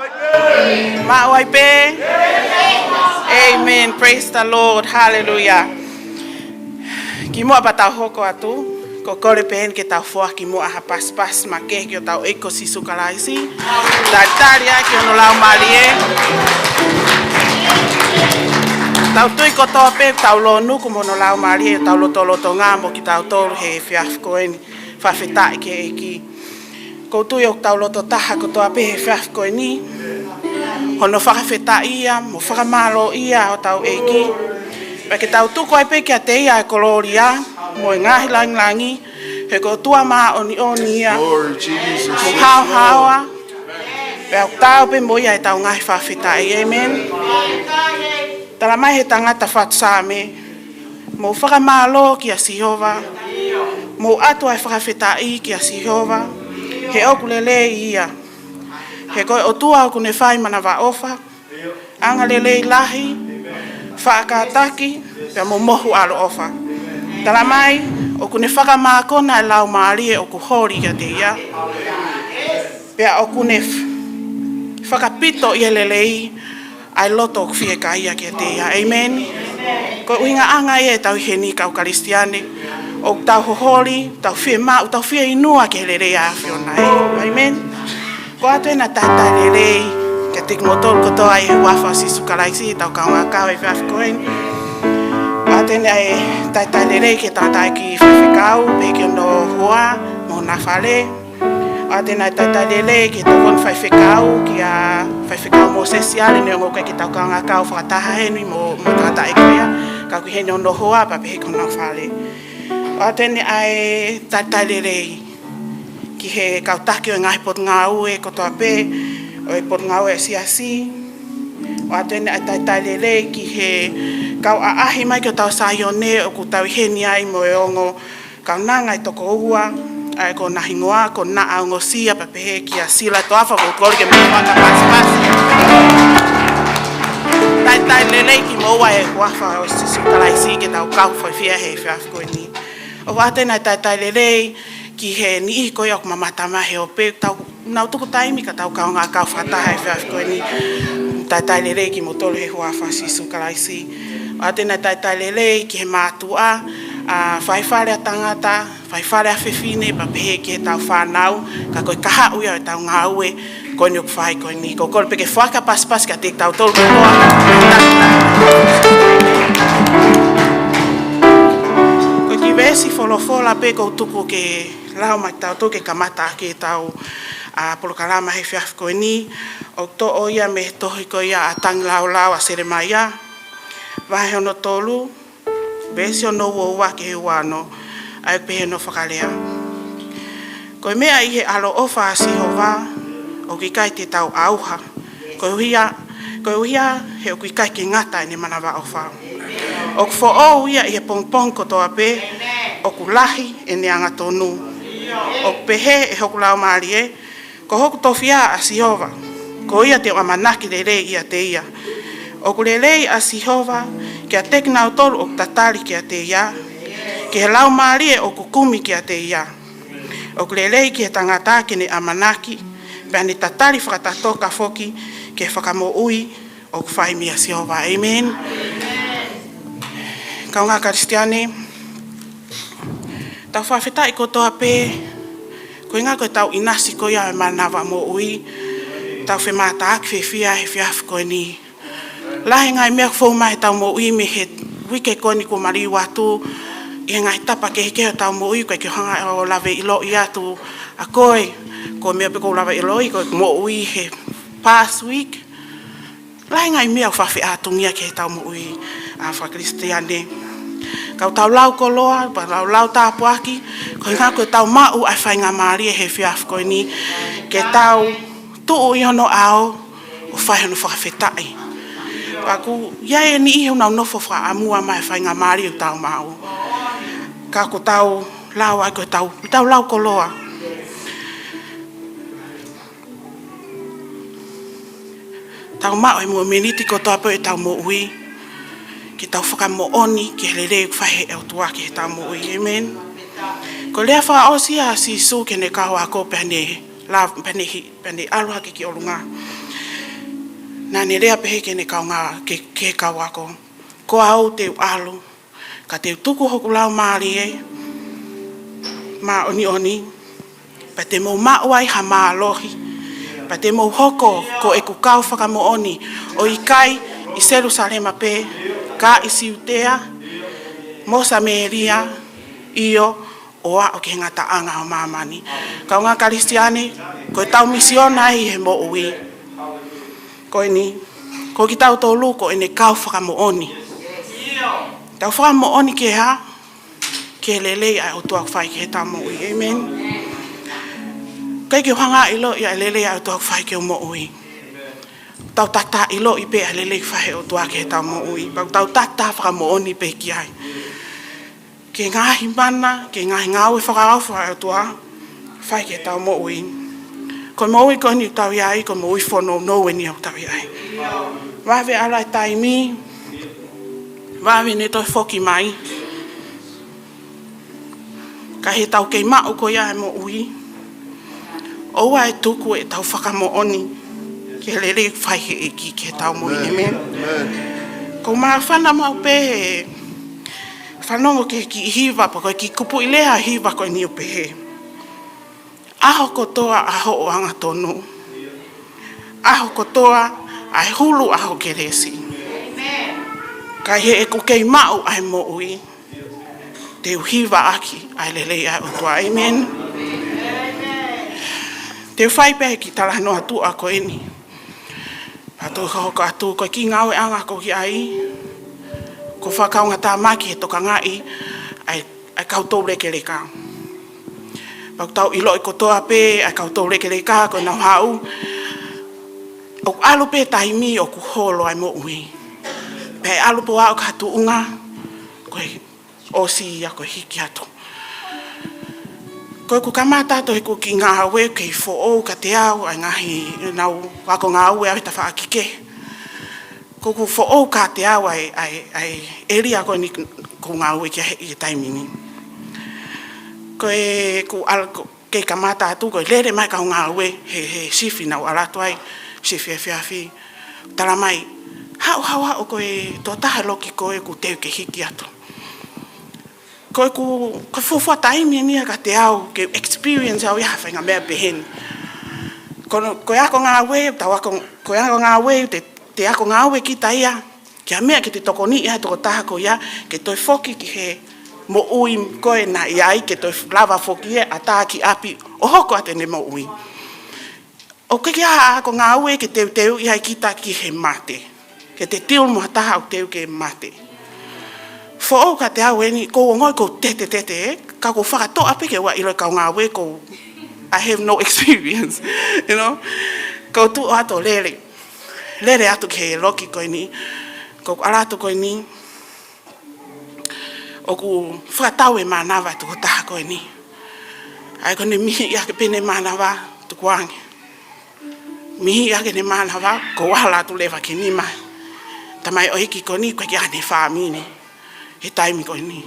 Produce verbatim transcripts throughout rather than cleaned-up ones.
Maʻu ai pē. Amen. Praise the Lord. Hallelujah. Kimuʻa pea tau hoko atu, ko e kole pē eni ke tau foaki muʻa ha pasipasi makehe ki hotau ʻEiki ko Sīsū Kalaisi. Talitali ʻaki hono Laumālie. Tau tui kotoa pē, tau lōnuku mo hono Laumālie, tau lotolotonga mo kitautolu he efiafi ko eni. Fakafetaʻi ki he ʻEiki. ʻOku ou tui ʻoku tau loto taha kotoa pē he efiafi ko eni. Hono fakafetaʻia mo fakamālōʻia hotau ʻEiki. Pea ke tau tuku ai pē kiate ia e kolōlia mo e ngaahi langilangi, he ko e ʻOtua māʻoniʻoni ia. Glory, Jesus. Mo haohaoa. Pea ʻoku taau pē mo ia ʻetau ngaahi fakafetaʻi. Amen. Tala mai he tangata fatu Saame, mou fakamālō kia Sihova, mou ʻatu ʻa e fakafetaʻi kia Sihova, he ʻoku lelei ia. He ko e ʻOtua ʻoku ne fai manavaʻofa, angalelei lahi, faʻa kātaki, pea mo mohu ʻaloʻofa. Tala mai, ʻoku ne fakamākona e laumālie ʻoku holi kiate ia. Pea ʻoku ne f-, fakapito ʻi he lelei ʻa e loto ʻoku fiekaia kiate ia. Amen. Ko e ʻuhingaʻanga ia ʻetau ʻi heni kau Kalisitiane, ʻoku tau hoholi, tau fiemaʻu, tau fieinua ki he lelei ʻa e ʻAfiona. Amen. ʻOatu ʻena talitali lelei kiate kimoutolu kotoa ʻi he huafa ʻo Sīsū Kalaisi, ʻetau kaungā kau he efiafi ko eni. ʻOatu ʻena ʻa e talitali lelei ki he tangataʻeiki faifekau, pehē ki hono hoa mo hona fale. ʻOatu ʻena ʻa e talitali lelei ki he tokoni faifekau, kia Faifekau Mōsese Ale, neongo ʻoku ʻikai ke tau kaungā kau fakataha heni mo, mo e tangataʻeiki ia, ka ʻoku ʻi heni hono hoa, pea pehē ki hono fale. ʻOatu ʻena ʻa e talitali lelei ki he kau taki ʻo e ngaahi potungāue kotoa pē ʻo e potungāue ʻa e siasi. ʻOatu ʻena ʻa e talitali lelei ki he kau ʻaʻahi mai ki hotau Saione ʻoku tau ʻi heni ai mo e ongo kaunanga ʻe toko ua, ʻa ia ko hono hingoa ko Naʻa Ongosia, pea pehē kia Sila Toafa, ʻoku ou kole ke mou fakapasipasi. Talitali lelei kimoua he huafa ʻo Sīsū Kalaisi ke tau kau fiefia he efiafi ko eni. ʻOatu ʻena ʻa e talitali lelei ki he niʻihi ko ia ʻoku mamata mai he ope, tau nau tuku taimi ka tau kaungā kau fakataha he efiafi ko eni. Talitali lelei kimoutolu he huafa ʻo Sīsū Kalaisi. ʻOatu ʻena ʻa e talitali lelei ki he mātuʻa, ʻa e faifale ʻa tangata, faifale ʻa fefine, pea pehē ki heʻetau fānau, ka ko e kahaʻu ia ʻo ʻetau ngāue ko eni ʻoku fai ko eni. ʻOku ou kole pē ke foaki ha pasipasi kiate kitautolu kotoa. Ko e kiʻi veesi folofola pē ʻoku ou tuku ke lau maʻatautolu ke kamata ʻaki ʻetau, ʻa, polokalama he efiafi ko eni, ʻoku toʻo ia mei he tohi ko ia ʻa Tangilāulau ʻa Selemaia, vahe hono tolu, veesi hono ua ua ki he ua ono, ʻa ia ʻoku pehē hono fakalea. Ko e meʻa ʻi he ʻaloʻofa ʻa Sihova, ʻoku ʻikai te tau ʻauha. Koeʻuhi, koeʻuhi he ʻoku ʻikai ke ngata ʻene manavaʻofa. ʻOku foʻou ia ʻi he pongipongi kotoa pē, ʻoku lahi ʻene angatonu. ʻOku pehē ʻe hoku laumālie, ko hoku tofiʻa ʻa Sihova, ko ia te u ʻamanaki lelei ʻiate ia. ʻOku lelei ʻa Sihova kiate kinautolu ʻoku tatali kiate ia, ki he laumālie ʻoku kumi kiate ia. ʻOku lelei ki he tangata ke ne ʻamanaki, pea ne tatali fakatatoka foki ki he fakamoʻui ʻoku fai meia Sihova. Amen. Kaungā Kalisitiane, tau fakafetaʻi kotoa pē, koeʻuhi ko ʻetau ʻinasi ko ia ʻo e manava moʻui, tau femātaaki fiefia he efiafi ko eni. Lahi e ngaahi meʻa ʻoku fou mai heʻetau moʻui mei he uike ko eni kuo maliu atu, ʻi he ngaahi tapa kehekehe ʻo ʻetau moʻui, ʻoku ʻikai ke u hanga ʻo lave ʻiloʻi atu ʻa koe, ko e meʻa pē ʻoku ou lave ʻiloʻi, ko e moʻui he past week. Lahi e ngaahi meʻa ʻoku fakafeʻātungia ki heʻetau moʻui, ʻa, fakakalisitiane. Ka ʻoku tau lau koloa, pea tau lau tāpuaki, koeʻuhi ko ʻetau maʻu ʻa e faingamālie he efiafi ko eni, ke tau tuʻu ʻi hono ʻao, ʻo fai hono fakafetaʻi. Pea ʻoku ʻi ai e niʻihi ʻoku nau nofo fakaʻamua mai he faingamālie ʻoku tau maʻu. Ka ʻoku tau lau ai ko ʻetau, tau lau koloa. Tau maʻu e momeniti kotoa pē ʻetau moʻui, ke tau fakamoʻoni ki he lelei ʻoku fai ʻe he ʻOtua ki heʻetau moʻui. Amen. Ko e lea fakaʻosi ʻa Sīsū ki heʻene kau ako pea ne la-, pea ne hi-, pea ne ʻalu hake ki ʻolunga. Naʻa ne lea pehē ki heʻene kaungā, ki, ki he kau ako, ko au te u ʻalu, ka te u tuku hoku Laumālie Māʻoniʻoni, pea te mou maʻu ai ha mālohi, pea te mou hoko ko ʻeku kau fakamoʻoni, ʻo ʻikai ʻi Selusalema pē, ka ʻi Siutea, mo Samēlia, ʻio, ʻo aʻu ki he ngataʻanga ʻo māmani. Kaungā Kalisitiane, ko ʻetau misiona ʻi he moʻui ko eni, ko kitautolu ko ʻene kau fakamoʻoni. Tau fakamoʻoni ki he hā? Ki he lelei ʻa e ʻOtua ʻoku fai ki heʻetau moʻui. ʻĒmeni. ʻIkai ke u hanga ʻiloʻi ʻa e lelei ʻa e ʻOtua ʻoku fai ki heʻeku moʻui. Tau tātā ʻiloʻi pē ʻa e lelei ʻoku fai ʻe he ʻOtua ki heʻetau moʻui. Pea tau tātā fakamoʻoni pē ki ai. Ki he ngaahi mana, ki he ngaahi ngāue fakaofo ʻa e ʻOtua, fai ki heʻetau moʻui. Ko e moʻui ko eni ʻoku tau ʻi ai, ko e moʻui fononga eni ʻoku tau ʻi ai. Vave ʻa e taimi, vave ʻene toe foki mai. Ka ʻi heʻetau kei maʻu ko ia ʻa e moʻui, ʻoua ʻe tuku ʻetau fakamoʻoni ki he lelei ʻoku fai ʻe he ʻEiki ki heʻetau moʻui. ʻĒmeni. ʻĒmeni. ʻĒmeni. ʻOku ou māfana maʻu pē he fanongo ki he kiʻi hiva, pe ko e kiʻi kupuʻi lea hiva ko eni ʻoku pehē: ʻAho kotoa ʻa hoʻo angatonu, ʻaho kotoa ʻa e hulu ʻa hoʻo kelesi. Ka ʻi heʻeku kei maʻu ʻa e moʻui, te u hivaʻaki ʻa e lelei ʻa e ʻOtua. ʻĒmeni. Te u fai pē ʻa e kiʻi talanoa tuʻa ko eni. Pea toe hoko atu ko e kiʻi ngāueʻanga ʻoku ou ʻi ai, ʻoku ou fakakaungatāmaki he tokangaʻi ʻa e, ʻa e kau toulekeleka. Pea ʻoku tau ʻiloʻi kotoa pē ʻa e kau toulekeleka ko ʻenau haʻu, ʻoku ʻalu pē taimi ʻoku holo ai moʻui. Pea ʻe ʻalu pē ʻo aʻu ki ha tuʻunga, ko e ʻosi ia, ko e hiki atu. Ko ʻeku kamata atu ʻeku kiʻi ngāue, kei foʻou kiate au ʻa e ngaahi, ʻenau ako ngāue ʻa e tafaʻaki kehe. ʻOku foʻou kiate au ʻa e, ʻa e, ʻa e ʻēlia ko eni ʻoku ou ngāue ki ai he, he taimi ni. Ko ʻeku ʻal-, ko, kei kamata atu ko e lele mai kau ngāue he, he sifi naʻa ku ʻalu atu ai, sifi efiafi. Tala mai, haʻu, haʻu, haʻu, ko e tokotaha loki ko ē ʻoku teu ke hiki atu. Ko ʻeku, ko e fuofua taimi eni ia kiate au ke experience au ia ha faʻahinga meʻa pehē ni. Ko, ko e ako ngāue, tau ako, ko e ako ngāue, te, te ako ngāue kita ia, ki ha meʻa ke te tokoniʻi ʻa e tokotaha ko ia, ke toe foki ki he moʻui ko ē naʻe ʻi ai, ke toe lava foki ʻo ʻatā ki ʻapi, ʻo hoko atu ʻene moʻui. ʻOku ʻikai ke ʻi ai ha ako ngāue ke teuteuʻi ai kita ki he mate. Ke te deal mo ha taha ʻoku teu ke mate. Foʻou kiate au eni, ʻoku ou ongoʻi ʻoku ou tetetete, ka ʻoku ou fakatoʻa pē ke ʻoua ʻe ʻilo ʻe he kau ngāue ʻoku ou, I have no experience, you know? ʻOku ou tuʻu atu ʻo lele. Lele atu ki he loki ko eni. ʻOku ou ʻalu atu ko eni. ʻOku fakatau e mānava ʻa e tokotaha ko eni. ʻA ia ko ʻene mihiʻi hake pē ʻene mānava, tukuange. Mihiʻi hake ʻene mānava, ʻoku ou ʻalu atu leva ki he nima. Tamaioʻeiki ko eni, ʻoku ʻikai ke ʻi ai haʻane fāmili he taimi ko eni.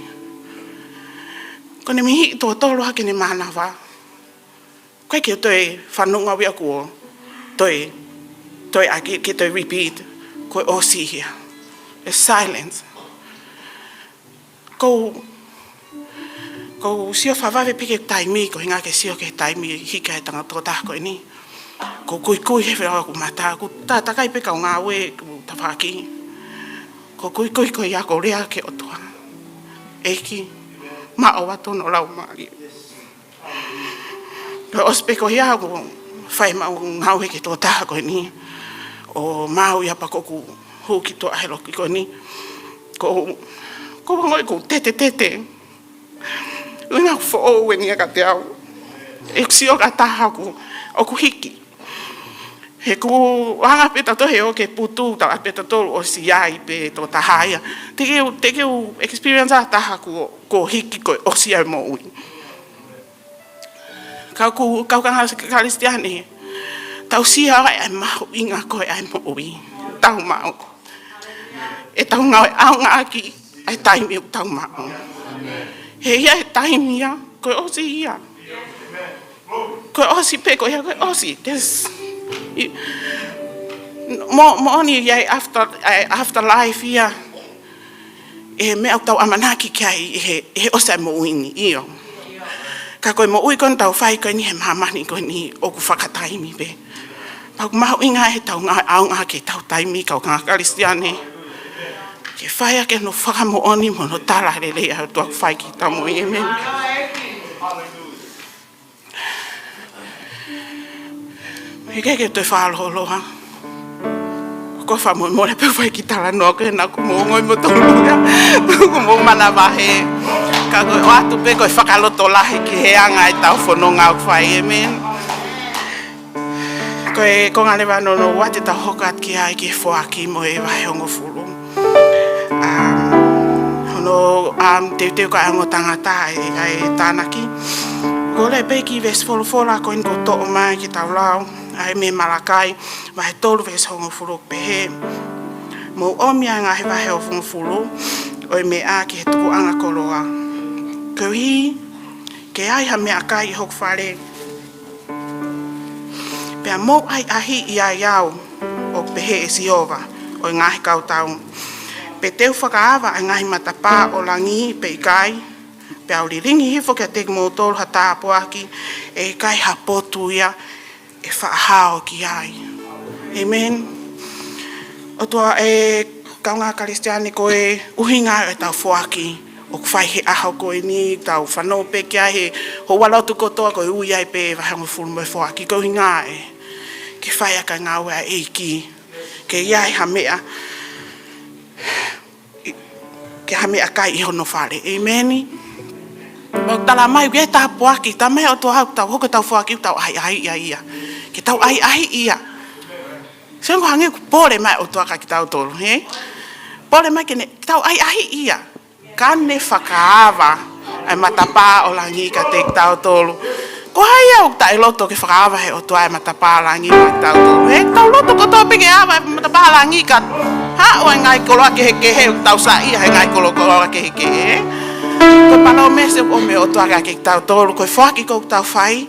Ko ʻene mihiʻi tuʻo tolu hake ʻene mānava, ʻoku ʻikai ke u toe fanongo au ia kuo toe, toe ʻai ke, ke toe repeat, ko e ʻosi ia. E silence. ʻOku ou, ʻoku ou sio fakavave pē ki he taimi, ko e ʻuhinga ke sio ki he taimi hiki ai e tangata tokotaha ko eni. ʻOku ou kuikui he fea ʻoku mata, ʻoku ou tātakai pē kau ngāue, ʻoku ou tafaʻaki. ʻOku ou kuikui ko ia ʻoku ou lea ki he ʻOtua. ʻEiki, maʻu atu hono laumālie. Ko e ʻosi pē ko ia ʻoku ou fai ʻemau ngāue ki he tokotaha ko eni. ʻO maʻu ia pea ʻoku ou hū ki tuʻa he loki ko eni. ʻOku ou, ʻoku ou ongoʻi ʻoku ou tetetete. ʻUhinga ʻoku foʻou eni ia kiate au. ʻOku ou sio ki ha taha ʻoku, ʻoku hiki. He ʻoku ou anga pē tautolu he ʻoku ou putu, tau ʻai pē tautolu ʻosi ai pē tokotaha ia. Te ke, te ke u experience ha taha ʻoku, ʻoku hiki ko e ʻosi ʻa e moʻui. Ka ʻoku, kau kaungā Kalisitiane, tau sio ai ʻa e mahuʻinga ko ē ʻa e moʻui. Tau maʻu. ʻEtau ngāue ʻaonga ʻaki ʻa e taimi ʻoku tau maʻu. He ʻe ʻi ai e taimi ia, ko e ʻosi ia. Ko e ʻosi pē, ko ia ko e ʻosi. There's, i-, Mo, moʻoni ʻoku ʻi ai after, ʻa e afterlife ia. ʻI he meʻa ʻoku tau ʻamanaki ki ai ʻi he, ʻi he ʻosi ʻa e moʻui ni, ʻio. Ka ko e moʻui ko eni ʻoku tau fai ko eni he māmani ko eni ʻoku fakataimi pē. Pea ʻoku mahuʻinga ʻetau ngaahi ʻaonga ki heʻetau taimi, kau kāinga Kalisitiane. Ke fai ʻaki hono fakamoʻoni mo hono tala lelei ʻa e ʻOtua ʻoku fai ki heʻetau moʻui, ʻēmeni. He ʻikai ke toe fakalōloa. Ko e fakamolemole pē ʻoku fai ki he talanoa ko ena kuo mou ongoʻi moutolu ia. Kuo mou manavahē. Ka ko e ʻoatu pē ko e fakalotolahi ki he anga ʻetau fononga ʻoku fai, ʻēmeni. Ko e konga leva hono ua te tau hoko atu ki ai ki he foaki mo e vahe hongofulu. Um, hono, um, teuteu ʻa e ongo tangata ʻa e, ʻa e tānaki. Ko e lea pē ki he veesi folofola ko eni kuo toʻo mai ke tau lau, ʻa e mei Malakai, vahe tolu veesi hongofulu, pehē: Mou ʻomi ʻa e ngaahi vahe hongofulu ʻo e meʻa ki he tukuʻanga koloa. Koeʻuhi ke ʻi ai ha meʻakai ʻi hoku fale, pea mou ʻahiʻahiʻi ai au, ʻoku pehē ʻe Sihova ʻo e ngaahi kautau. Pe te u fakaava ʻa e ngaahi matapā ʻo langi pe ʻikai, peá u lilingi hifo kiate kimoutolu ha tāpuaki, ʻe ʻikai ha potu ia ʻe faʻa hao ki ai. ʻĒmeni. ʻOtua ē, kāinga Kalisitiane, ko e ʻuhinga ʻetau foaki ʻoku fai he ʻaho ko eni, tau fanongo pē ki ai he houa lotu kotoa, ko e ui ai pē vahe hongofulu mo e foaki, ko e ʻuhinga ē ke fai ʻaki e ngāue ʻa e ʻEiki. Ke ʻi ai ha meʻa, ke ha meʻakai ʻi hono fale. ʻĒmeni. ʻOku tala mai, ke tāpuaki, tala mai ʻOtua ʻoku tau hoko ʻetau foaki, ʻoku tau ʻahiʻahiʻi ia. Ke tau ʻahiʻahiʻi ia. Sio ange ʻoku pole mai ʻOtua kiate kitautolu, hē? Pole mai ke ne, ke tau ʻahiʻahiʻi ia. Ka ne fakaava ʻa e matapā ʻo langi kiate kitautolu. Ko hai ia ʻoku taʻeloto ke fakaava he ʻOtua ʻa e matapā ʻo langi maʻa kitautolu? He tau loto kotoa pē ke ava ʻa e matapā ʻo langi ka haʻu ʻa e ngaahi koloa kehekehe, ʻoku tau saiʻia he ngaahi koloa kehekehe. Ko e palōmesi ʻoku ʻomai ʻe he ʻOtua kiate kitautolu, ko e foaki ʻoku tau fai,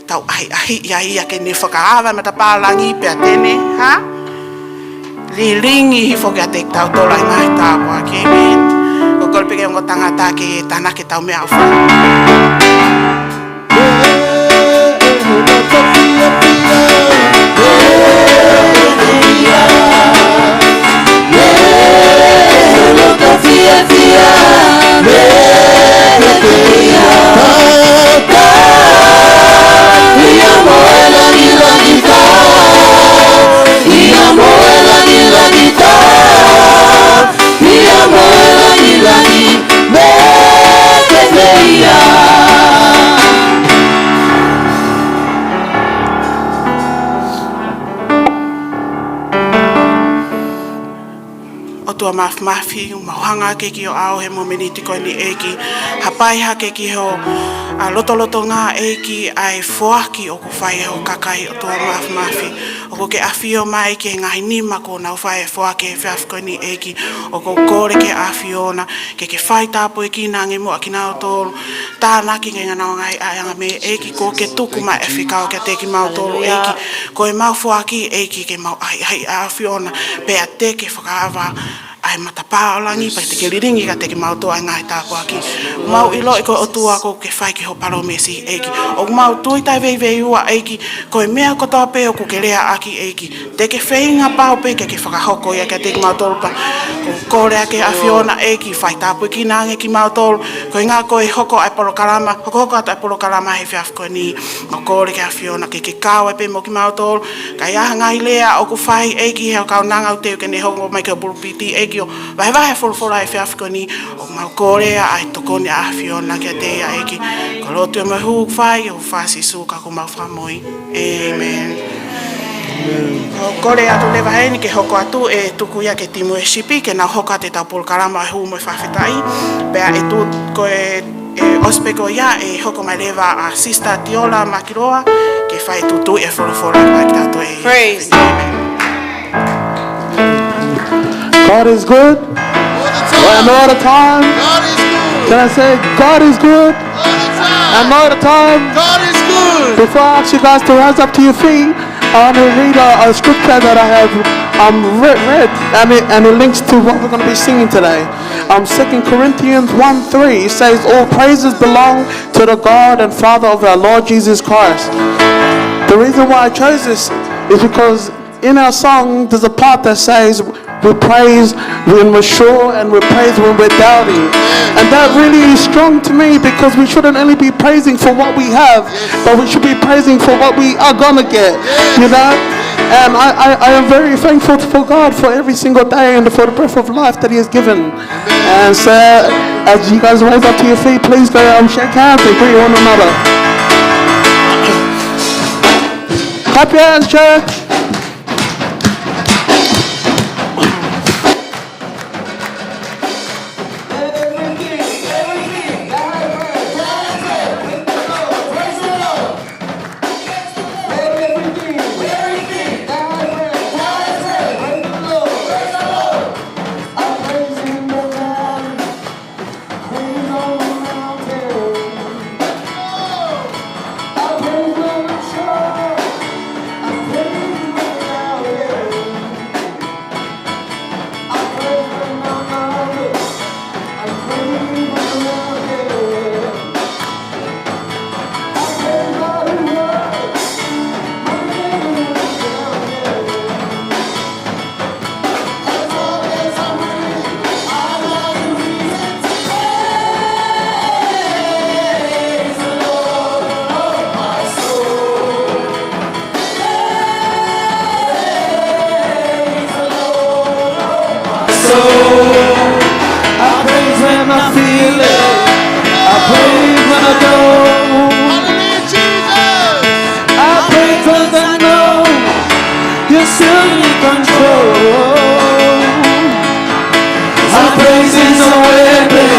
tau ʻahiʻahiʻi ia ke ne fakaava ʻa e matapā ʻo langi pea te ne, hā? Lilingi hifo kiate kitautolu ʻa e ngaahi tāpuaki, ʻēmeni. ʻOku ou kole pē ki he ongo tangata ke tānaki ʻetau meʻaʻofa. ʻOtua Māfimafi, ʻoku mau hanga hake ki ho ʻao he mōmeniti ko eni ʻEiki. Hapai hake ki ho, ʻa, lotolotonga ʻEiki, ʻa e foaki ʻoku fai ʻe ho kakai, ʻOtua Māfimafi. ʻOku ke ʻafio mai ki he ngaahi nima kuo nau fai e foaki he efiafi ko eni ʻEiki. ʻOku ou kole ki he ʻAfiona ke ke fai tāpuekina ange muʻa kinautolu. Tānaki ke nau ngaahi ʻaʻanga mei ʻEiki, kuo ke tuku mai e fekau kiate kimautolu ʻEiki. Ko ʻemau foaki ʻEiki ke mau ʻahiʻahiʻi ʻa e ʻAfiona, pea te ke fakaava ʻa e matapā ʻo langi, pea te ke lilingi kiate kimautolu ʻa e ngaahi tāpuaki. Mau ʻiloʻi ko e ʻOtua ʻoku ke fai ki ho palōmesi ʻEiki. ʻOku mau tui taʻeveiveiua ʻEiki, ko e meʻa kotoa pē ʻoku ke leaʻaki ʻEiki, te ke feinga pau pē ke ke fakahoko ia kiate kimautolu pea ʻoku ou kole atu ki he ʻAfiona ʻEiki, fai tāpuekina ange kimautolu. Koeʻuhinga ko e hoko ʻa e polokalama, hokohoko atu ʻa e polokalama he efiafi ko eni, mau kole ki he ʻAfiona ke ke kau ai pē mo kimautolu. Ka ʻi ai ha ngaahi lea ʻoku fai ʻEiki he ʻoku ou nanga ʻo teu ke ne hoko mai ki ho pulupiti ʻEiki ʻo vahevahe e folofola he efiafi ko eni, ʻoku mau kole ʻa e tokoni ʻa e ʻAfiona kiate ia ʻEiki. Ko e lotu ē mo e hū ʻoku fai ʻi he huafa ʻo Sīsū ko homau Fakamoʻui. ʻĒmeni. ʻOku ou kole atu leva heni ke hoko atu e tuku ia ki he timu e sipi ke nau hoko atu ʻetau polokalama ʻo e hū mo e fakafetaʻi. Pea ʻe tuʻu ko e, ʻe ʻosi pē ko ia ʻe hoko mai leva ʻa Sister Tiola Makiloa ke fai e tuʻutuʻuni e folofola mai kiate kitautolu. Praise. God is good. All the time. And all the time. God is good. Can I say, God is good? All the time. And all the time. God is good. Before I ask you guys to rise up to your feet, I want to read a, a scripture that I have um, re- read, and it, and it links to what we're going to be singing today. Um, Second Corinthians one three says, "All praises belong to the God and Father of our Lord Jesus Christ." The reason why I chose this is because in our song, there's a part that says, "We praise when we're sure and we praise when we're doubting." And that really is strong to me, because we shouldn't only be praising for what we have, but we should be praising for what we are gonna get, you know? And I, I, I am very thankful for God for every single day and for the breath of life that He has given. And so, as you guys rise up to your feet, please go out and shake hands and greet one another. Clap your hands, church. So I praise when I feel it. I praise when I don't. Hallelujah, Jesus. I praise 'cause I know you're still in control. I praise is a weapon.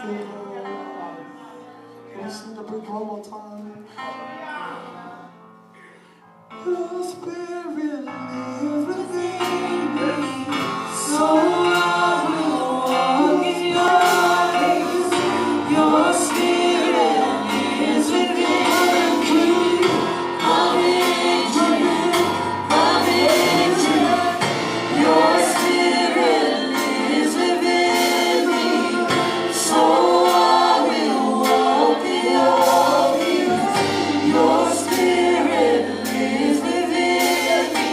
Can you sing the bridge one more time? Your spirit lives within me, so I will walk in your peace. Your spirit lives within me. I'm in your, I'm in your, your spirit lives within me, so I will walk in your peace. Your spirit lives within me.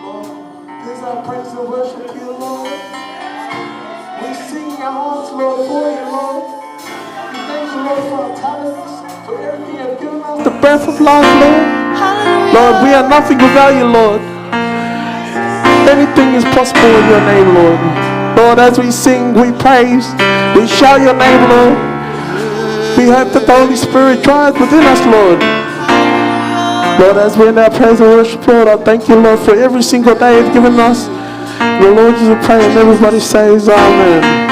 Lord, this is our praise and worship to you, Lord. We sing our hearts, Lord, for you, Lord. We thank you, Lord, for our talents, for everything you've given us. The breath of life, Lord. Hallelujah. Lord, we are nothing without you, Lord. Anything is possible in your name, Lord. Lord, as we sing, we praise, we shout your name, Lord. We hope that the Holy Spirit dwells within us, Lord. Lord, as we end our praise and worship, Lord, I thank you, Lord, for every single day you've given us. The Lord Jesus, we pray, and everybody says, "Amen." Amen.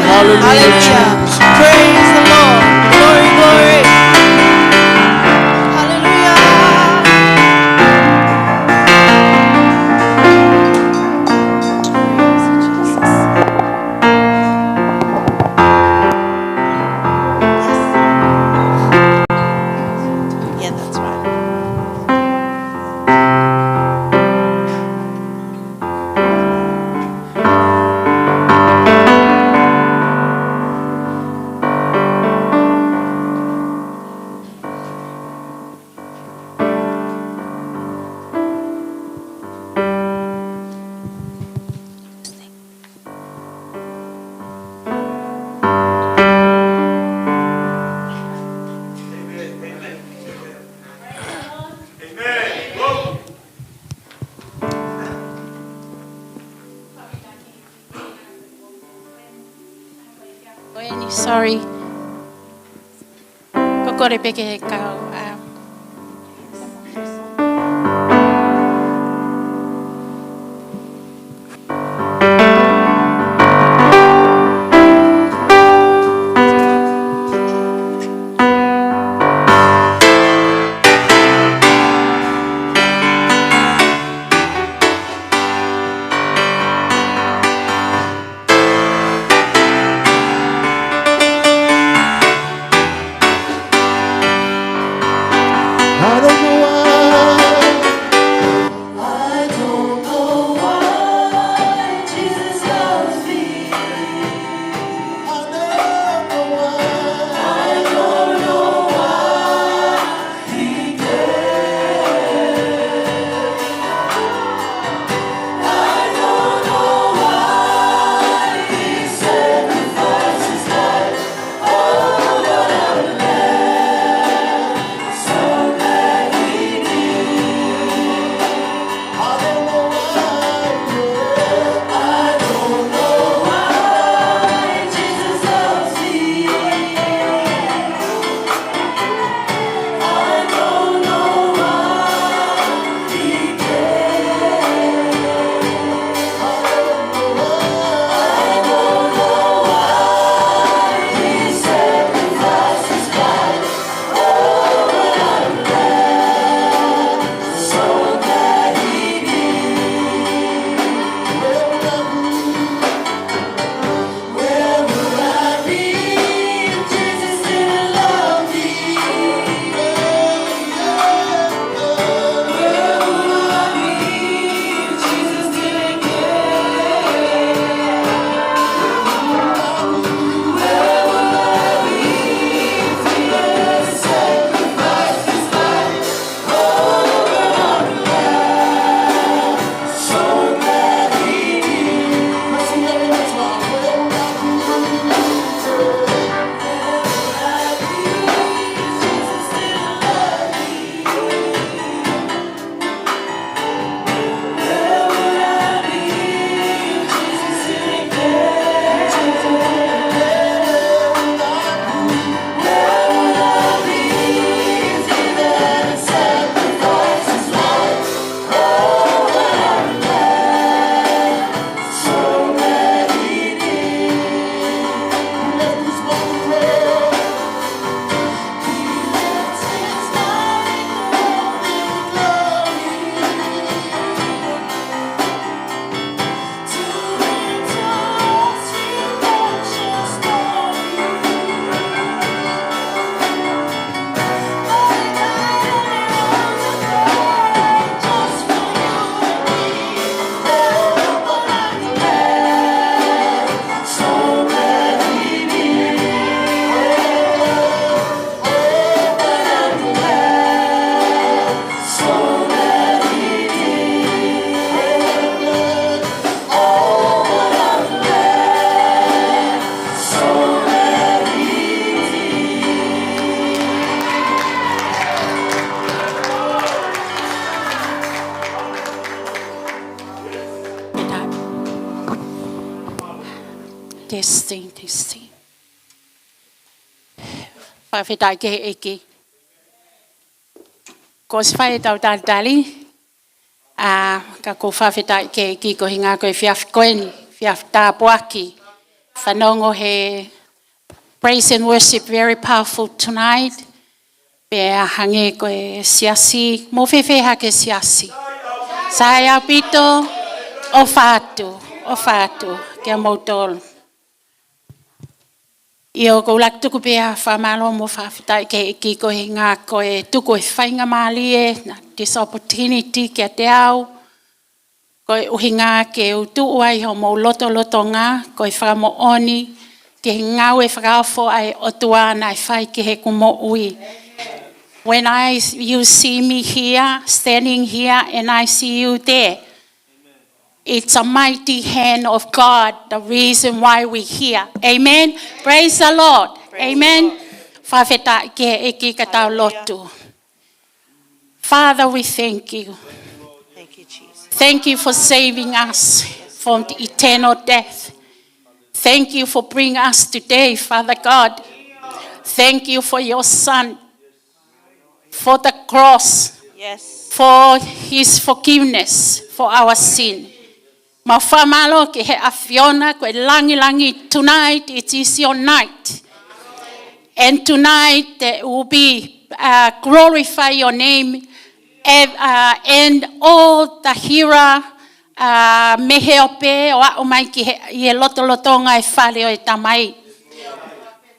Hallelujah. Hallelujah. Praise the Lord. Glory, glory. Hallelujah. Praise you, Jesus. Yes. Yeah, that's right. Sorry. Sorry. Ko e kole pē ke kau, um, Fakafetaʻi ki he ʻEiki. Kuo ʻosi fai ʻetau talitali. ʻA, ka ʻoku ou fakafetaʻi ki he ʻEiki koeʻuhinga ko e efiafi ko eni, efiafi tāpuaki. Fanongo he praise and worship, very powerful tonight. Pea hangē ko e siasi, mou fēfē hake siasi? Sai ʻaupito, ʻofa atu, ʻofa atu, kia moutolu. ʻIo, ʻoku ou laka tuku pē ʻa e fakamālō mo e fakafetaʻi ki he ʻEiki koeʻuhinga ko e tuku e faingamālie, na, this opportunity kiate au, koeʻuhinga ke u tuʻu ai homou lotolotonga, ko e fakamoʻoni, ki he ngāue fakaofo ʻa e ʻOtua naʻe fai ki heʻeku moʻui. When I, you see me here, standing here, and I see you there, it's a mighty hand of God, the reason why we here. Amen. Praise the Lord. Amen. Fakafetaʻi ki he ʻEiki, ka tau lotu. Father, we thank you. Thank you, Jesus. Thank you for saving us from the eternal death. Thank you for bringing us today, Father God. Thank you for your Son, for the cross, yes, for his forgiveness for our sin. Mau fakamālō ki he ʻAfiona, ko e lāngilangi, tonight it is your night. And tonight, uh, will be, uh, glorify your name. And, uh, and all the hira, uh, mei he ope ʻo aʻu mai ki he, ʻi he lotolotonga e fale ʻo e Tamai.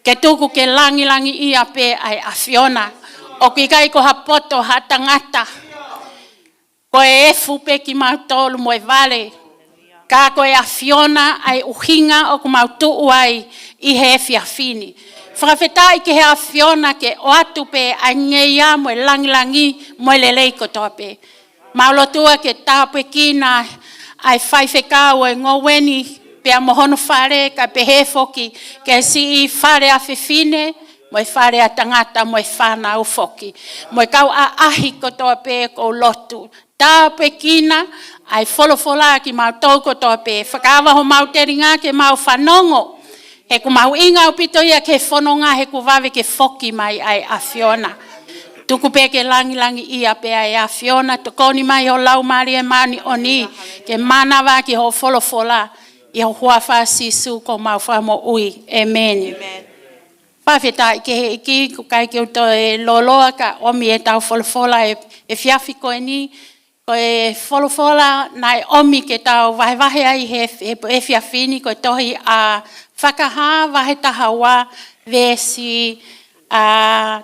Ke tuku ke lāngilangiʻia pē ʻa e ʻAfiona. ʻOku ʻikai ko ha poto ha tangata. Ko e efu pē kimautolu mo e vale. Ka ko e ʻAfiona ʻa e ʻuhinga ʻoku mau tuʻu ai ʻi he efiafi ni. Fakafetaʻi ki he ʻAfiona ke ʻoatu pē ʻa e ngeia mo e lāngilangi mo e lelei kotoa pē. Mau lotua ke tāpuekina ʻa e faifekau ʻo e ngoue ni, pea mo hono fale, kae pehē foki ki he siʻi fale ʻa fefine, mo e fale ʻa tangata, mo e fānau foki. Mo e kau ʻaʻahi kotoa pē ʻoku ou lotu. Tāpuekina ʻa e folofola kiate kimautolu kotoa pē. Fakaava homau telinga ke mau fanongo. He ʻoku mahuʻinga ʻaupito ia ki he fononga, he ʻoku vave ke foki mai ʻa e ʻAfiona. Tuku pē ke lāngilangiʻia pē ʻa e ʻAfiona, tokoni mai ho Laumālie Māʻoniʻoni, ke mānava ki hoʻo folofola, ʻi ho huafa Sīsū ko homau Fakamoʻui. ʻĒmeni. ʻĒmeni. Fakafetaʻi ki he ʻEiki, ʻoku ʻikai ke u toe lōloa ka ʻomi ʻetau folofola ʻi he efiafi ko eni, ko e folofola naʻe ʻomi ke tau vahevahe ai he, he efiafi ni, ko e tohi ʻa Fakahā vahe taha ua, veesi, ʻa,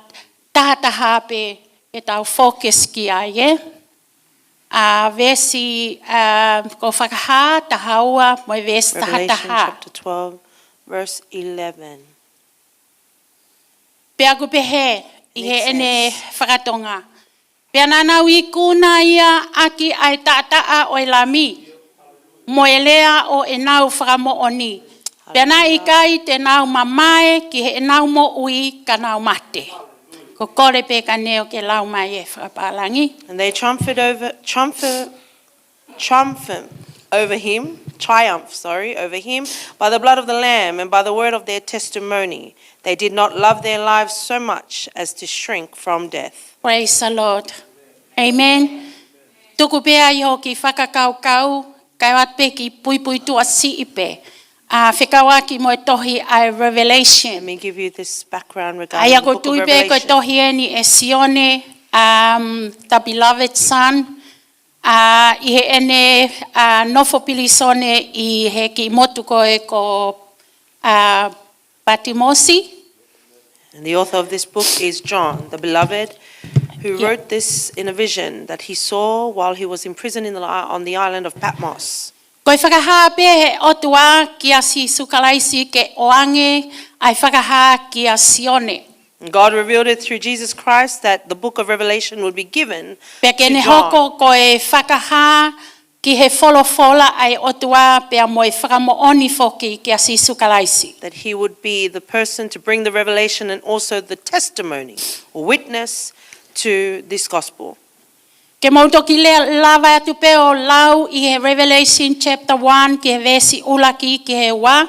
taha taha pē ke tau focus ki ai, ē? ʻA, veesi, ʻa, ko Fakahā taha ua mo e veesi taha taha. Revelation chapter twelve, verse eleven. Pea ʻoku pehē ʻi heʻene fakatonga. Pea naʻa nau ikuna ia ʻaki ʻa e taʻataʻa ʻo e Lami, mo e lea ʻo ʻenau fakamoʻoni. Pea naʻe ʻikai te nau mamae ki heʻenau moʻui ka nau mate. Ko e kole pē ka neu ke lau mai e fakapālangi. And they triumphed over, triumphed triumph over him, triumph, sorry, over him by the blood of the Lamb and by the word of their testimony. They did not love their lives so much as to shrink from death. Praise the Lord. Amen. Tuku pē ʻa hoʻo kiʻi fakakaukau, kae ʻoatu pē kiʻi puipuituʻa siʻi pē. ʻA, fekauʻaki mo e tohi ʻa e Revelation. Let me give you this background regarding the book of Revelation. ʻA ia ʻoku tui pē ko e tohi eni ʻe Sione, um, the beloved son. ʻA, ʻi heʻene, ʻa, nofo pilīsone ʻi he kiʻi motu ko ē ko, ʻa, Patimosi. And the author of this book is John, the beloved, who wrote this in a vision that he saw while he was imprisoned in the, on the island of Patmos. Ko e fakahā pē ʻe he ʻOtua kia Sīsū Kalaisi ke ʻoange ʻa e fakahā kia Sione. And God revealed it through Jesus Christ that the book of Revelation would be given to John. Pea ke ne hoko ko e fakahā ki he folofola ʻa e ʻOtua pea mo e fakamoʻoni foki kia Sīsū Kalaisi. That he would be the person to bring the revelation and also the testimony or witness to this gospel. Ke mou toki lea, lava atu pē ʻo lau ʻi he Revelation chapter one ki he veesi ʻuluaki ki he ua,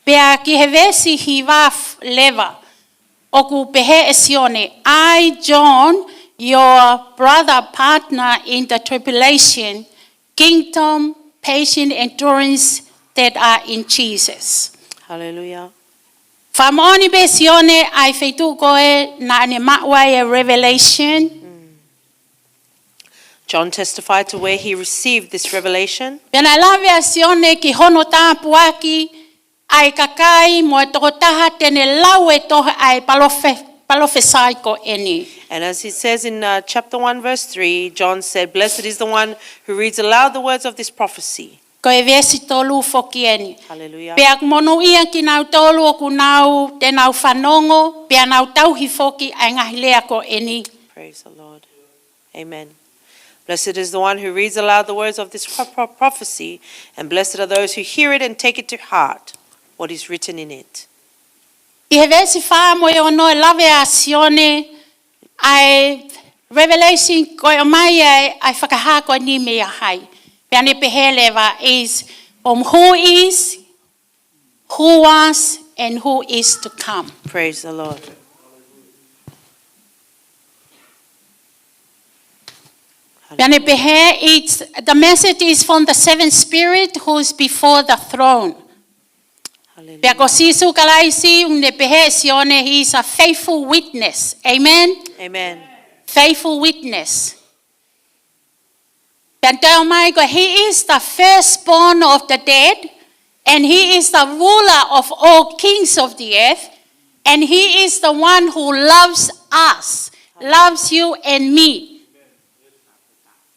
pea ki he veesi hiva f-, leva. ʻoku pehē ʻe Sione, "I, John, your brother partner in the tribulation, kingdom, patient endurance that are in Jesus." Hallelujah. Fakamoʻoni pē Sione ʻa e feituʻu ko ē naʻa ne maʻu ai e revelation. John testified to where he received this revelation. Pea naʻe lave ʻa Sione ki hono tāpuakiʻi ʻa e kakai mo e tokotaha te ne lau e tohi ʻa e palofe-, palofisai ko eni. And as he says in, uh, chapter one, verse three, John said, "Blessed is the one who reads aloud the words of this prophecy." Ko e veesi tolu foki eni. Hallelujah. Pea ʻoku monūʻia kinautolu ʻoku nau, te nau fanongo, pea nau tauhi foki ʻa e ngaahi lea ko eni. Praise the Lord. Amen. "Blessed is the one who reads aloud the words of this pro-, pro-, prophecy, and blessed are those who hear it and take it to heart, what is written in it." ʻI he veesi fā mo e ono ʻe lave ʻa Sione ʻa e revelation ko e ʻomai ʻa e, ʻa e fakahā ko eni meia hai. Pea ne pehē leva is from who is, who was, and who is to come. Praise the Lord. Pea ne pehē, it's, the message is from the seven spirit who's before the throne. Hallelujah. Pea ko Sīsū Kalaisi, ʻoku ne pehē ʻe Sione, he is a faithful witness. Amen? Amen. Faithful witness. Pea toe ʻomai ko e, he is the firstborn of the dead, and he is the ruler of all kings of the earth, and he is the one who loves us, loves you and me.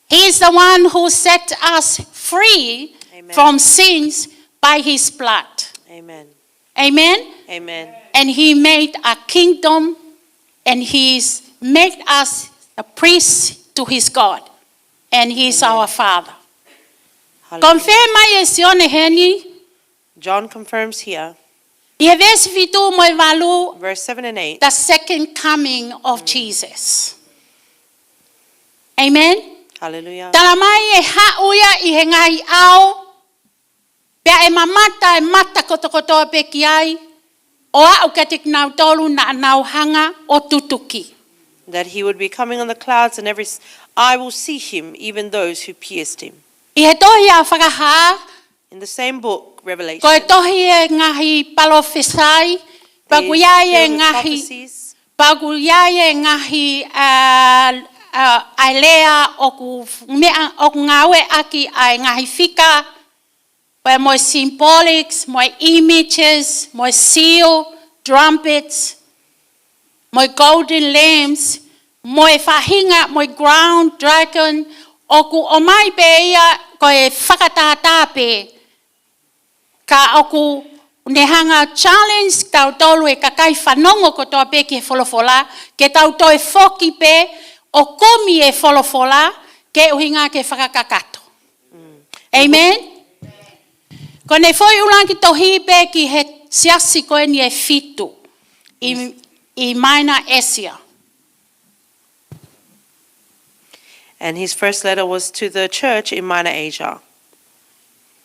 He is the one who set us free, amen, from sins by his blood. Amen. Amen? Amen. And he made a kingdom, and he's made us a priest to his God, and he's, amen, our Father. Hallelujah. Confirm mai ʻe Sione heni. John confirms here. ʻI he veesi fitu mo e valu, verse seven and eight, the second coming of, mm, Jesus. Amen? Hallelujah. Tala mai ʻe haʻu ia ʻi he ngaahi ʻao, pea ʻe mamata e mata kotokotoa pē ki ai, ʻo aʻu kiate kinautolu naʻa nau hanga ʻo tutuki. That he would be coming on the clouds and every s-, eye will see him, even those who pierced him. ʻI he tohi ʻa Fakahā, in the same book, Revelation, ko e tohi e ngaahi palofisai, pea ʻoku ʻi ai e, filled with, ngaahi, prophecies, pea ʻoku ʻi ai e ngaahi, ā, ā, ʻa e lea ʻoku meʻa, ʻoku ngāueʻaki ʻa e ngaahi fika, pea mo e symbolics, mo e images, mo e seal, trumpets, mo e golden lambs, mo e faʻahinga, mo e crown dragon, ʻoku ʻomai pē ia ko e fakatātā pē. Ka ʻoku ne hanga challenge tautolu e kakai fanongo kotoa pē ki he folofola, ke tau toe foki pē ʻo kumi e folofola, ke ʻuhinga ke fakakakato. Mm. Amen? Ko ʻene foʻi ʻuluaki tohi pē ki he siasi ko eni ʻe fitu ʻi, ʻi Minor Asia. And his first letter was to the church in Minor Asia.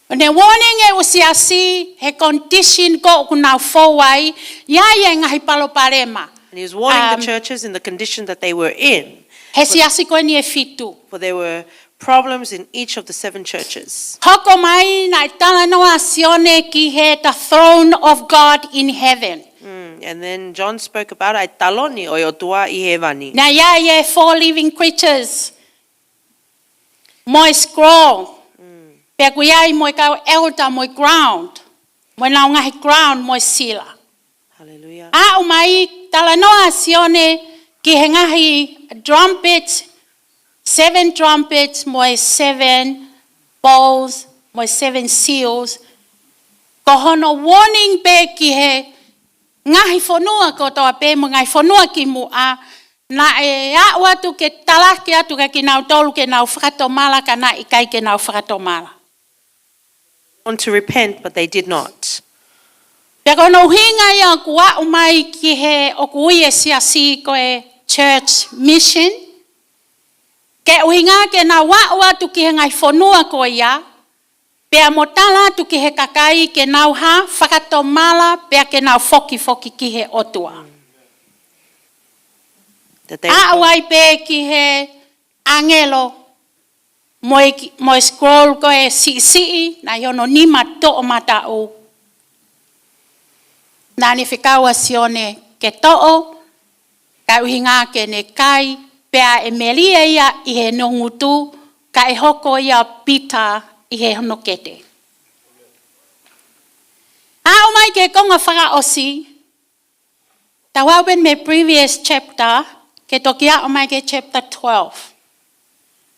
ʻO ne warning e ʻū siasi he condition ko ē ʻoku nau fou ai, ʻi ai e ngaahi palopalema. And he was warning the, um, churches in the condition that they were in. He siasi ko eni ʻe fitu. For there were problems in each of the seven churches. Hoko mai naʻe talanoa ʻa Sione ki he the throne of God in heaven. Mm, and then John spoke about ʻa e taloni ʻo e ʻOtua ʻi hēvani. Naʻe ʻi ai e four living creatures, mo e scroll. Mm. Pea ʻoku ʻi ai mo e kau elder, mo e crown, mo ʻenau ngaahi crown, mo e sila. Hallelujah. Aʻu mai, talanoa ʻa Sione ki he ngaahi trumpets, seven trumpets, mo e seven bowls, mo e seven seals. Ko hono warning pē ki he ngaahi fonua kotoa pē, mo e ngaahi fonua kimuʻa, naʻe aʻu atu ke talaki atu kia kinautolu ke nau fakatomala, ka naʻe ʻikai ke nau fakatomala. Want to repent, but they did not. Pea ko hono ʻuhinga ia ʻoku aʻu mai ki he ʻoku ui e siasi ko e church mission. Ke ʻuhinga ke nau aʻu atu ki he ngaahi fonua ko ia, pea mo tala atu ki he kakai ke nau hā, fakatomala, pea ke nau fokifoki ki he ʻOtua. Aʻu ai pē ki he ʻāngelo mo e ki-, mo e scroll ko e siʻisiʻi, naʻe ʻi hono nima toʻomataʻu. Naʻa ne fekau ʻa Sione ke toʻo, kae ʻuhinga ke ne kai, pea ʻe melie ia ʻi hono ngutu, kae hoko ia ʻo pita ʻi hono kete. Aʻu mai ki he konga fakaʻosi, tau aʻu pē mei he previous chapter, ke toki aʻu mai ki he chapter twelve.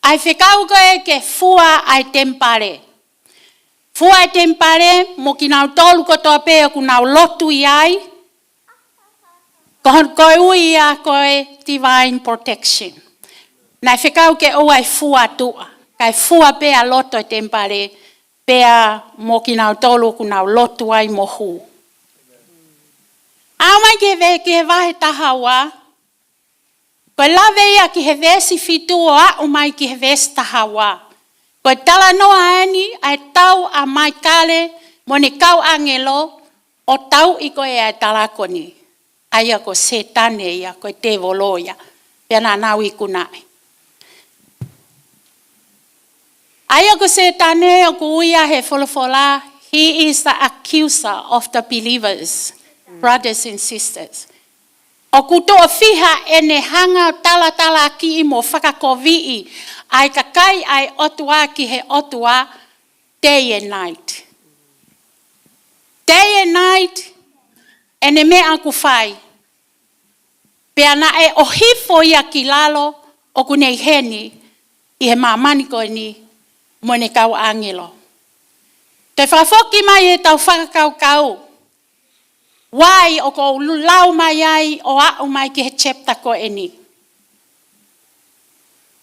ʻA e fekau ko ē ke fua ʻa e temipale. Fua ʻa e temipale mo kinautolu kotoa pē ʻoku nau lotu ʻi ai. Ko hon-, ko e ui ia ko e divine protection. Naʻe fekau ke ʻoua ʻe fua tuʻa, kae fua pē ʻa loto e temipale, pea mo kinautolu ʻoku nau lotu ai mo hū. Aʻu mai ki he ve-, ki he vahe taha ua, ko e lave ia ki he veesi fitu ʻo aʻu mai ki he veesi taha ua. Ko e talanoa eni ʻa e tau ʻa Maikale mo ʻene kau ʻāngelo ʻo tauʻi ko ē ʻa e talakoni. ʻA ia ko Sētane ia, ko e tēvolo ia, pea naʻa nau ikunaʻi. ʻA ia ko Sētane ʻoku ui ia he folofola, he is the accuser of the believers, brothers and sisters. ʻOku tuʻo fiha ʻene hanga ʻo talatalakiʻi mo fakakoviʻi ʻa e kakai ʻa e ʻOtua ki he ʻOtua, day and night. Day and night, ʻene meʻa ʻoku fai. Pea naʻe ʻohifo ia ki lalo ʻoku ne ʻi heni ʻi he māmani ko eni mo ʻene kau ʻāngelo. Toe fakafoki mai ʻetau fakakaukau, why ʻoku ou lau mai ai ʻo aʻu mai ki he chapter ko eni.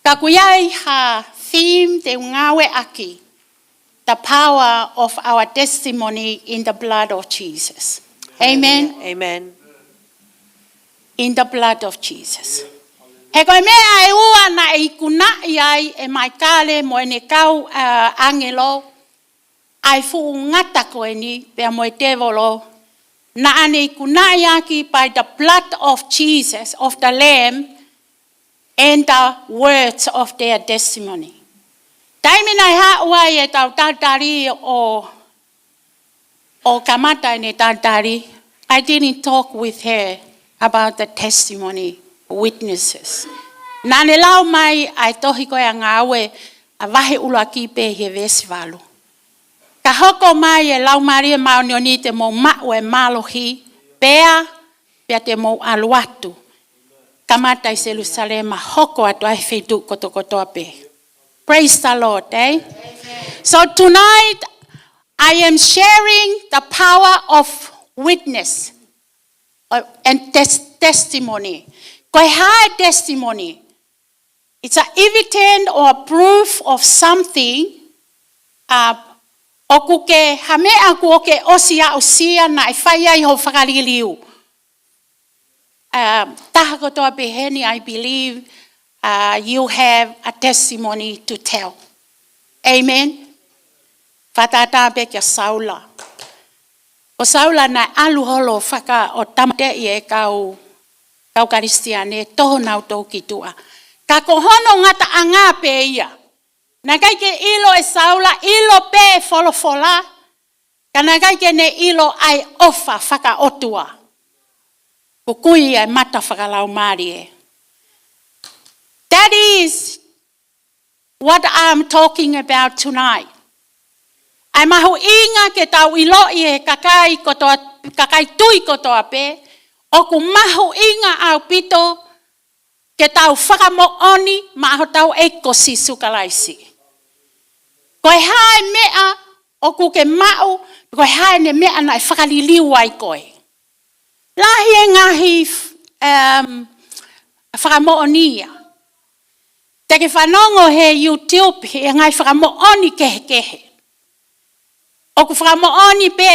Ka ʻoku ʻi ai ha theme te u ngāueʻaki, the power of our testimony in the blood of Jesus. Amen. Amen. In the blood of Jesus. He ko e meʻa ʻe ua naʻe ikunaʻi ai ʻe Maikale mo ʻene kau, uh, ʻāngelo, ʻa e fuʻu ngata ko eni pea mo e tēvolo, naʻa ne ikunaʻi ʻaki by the blood of Jesus, of the Lamb, and the words of their testimony. Taimi naʻe haʻu ai ʻetau talitali ʻo, ʻo kamata ʻene talitali, I didn't talk with her about the testimony witnesses. Naʻa ne lau mai ʻa e tohi ko ē ʻa Ngāue, ʻa e vahe ʻuluaki pē ʻi he veesi valu. Ka hoko mai e Laumālie Māʻoniʻoni te mou maʻu e mālohi, pea, pea te mou ʻalu atu. Kamata ʻi Selusalema, hoko atu ʻa e feituʻu kotokotoa pē. Praise the Lord, eh? So tonight, I am sharing the power of witness, uh, and tes-, testimony. Ko e hā e testimony? It's a evidence or a proof of something, uh, ʻoku ke, ha meʻa kuo ke ʻosi aʻusia naʻe fai ai hoʻo fakaliliu. Um, taha kotoa pē heni, I believe, uh, you have a testimony to tell. Amen. Fakatātā pē kia Saula. Ko Saula naʻe ʻalu holo faka ʻo tāmateʻi e kau, kau Kalisitiane, toho nautolu ki tuʻa. Ka ko hono ngataʻanga pē ia. Naʻe ʻikai ke ʻilo ʻe Saula, ʻilo pē folofola. Ka naʻe ʻikai ke ne ʻilo ʻa e ʻofa fakaʻotua. Kuo kui ʻa e mata fakalaumālie. That is what I'm talking about tonight. ʻA e mahuʻinga ke tau ʻiloʻi e kakai kotoa, kakai tui kotoa pē, ʻoku mahuʻinga ʻaupito ke tau fakamoʻoni maʻa hotau ʻEiki ko Sīsū Kalaisi. Ko e hā e meʻa ʻoku ke maʻu, ko e hā ʻene meʻa naʻe fakaliliu ai koe. Lahi e ngaahi, um, fakamoʻoni ia. Te ke fanongo he YouTube, he ngaahi fakamoʻoni kehekehe. ʻOku fakamoʻoni pē,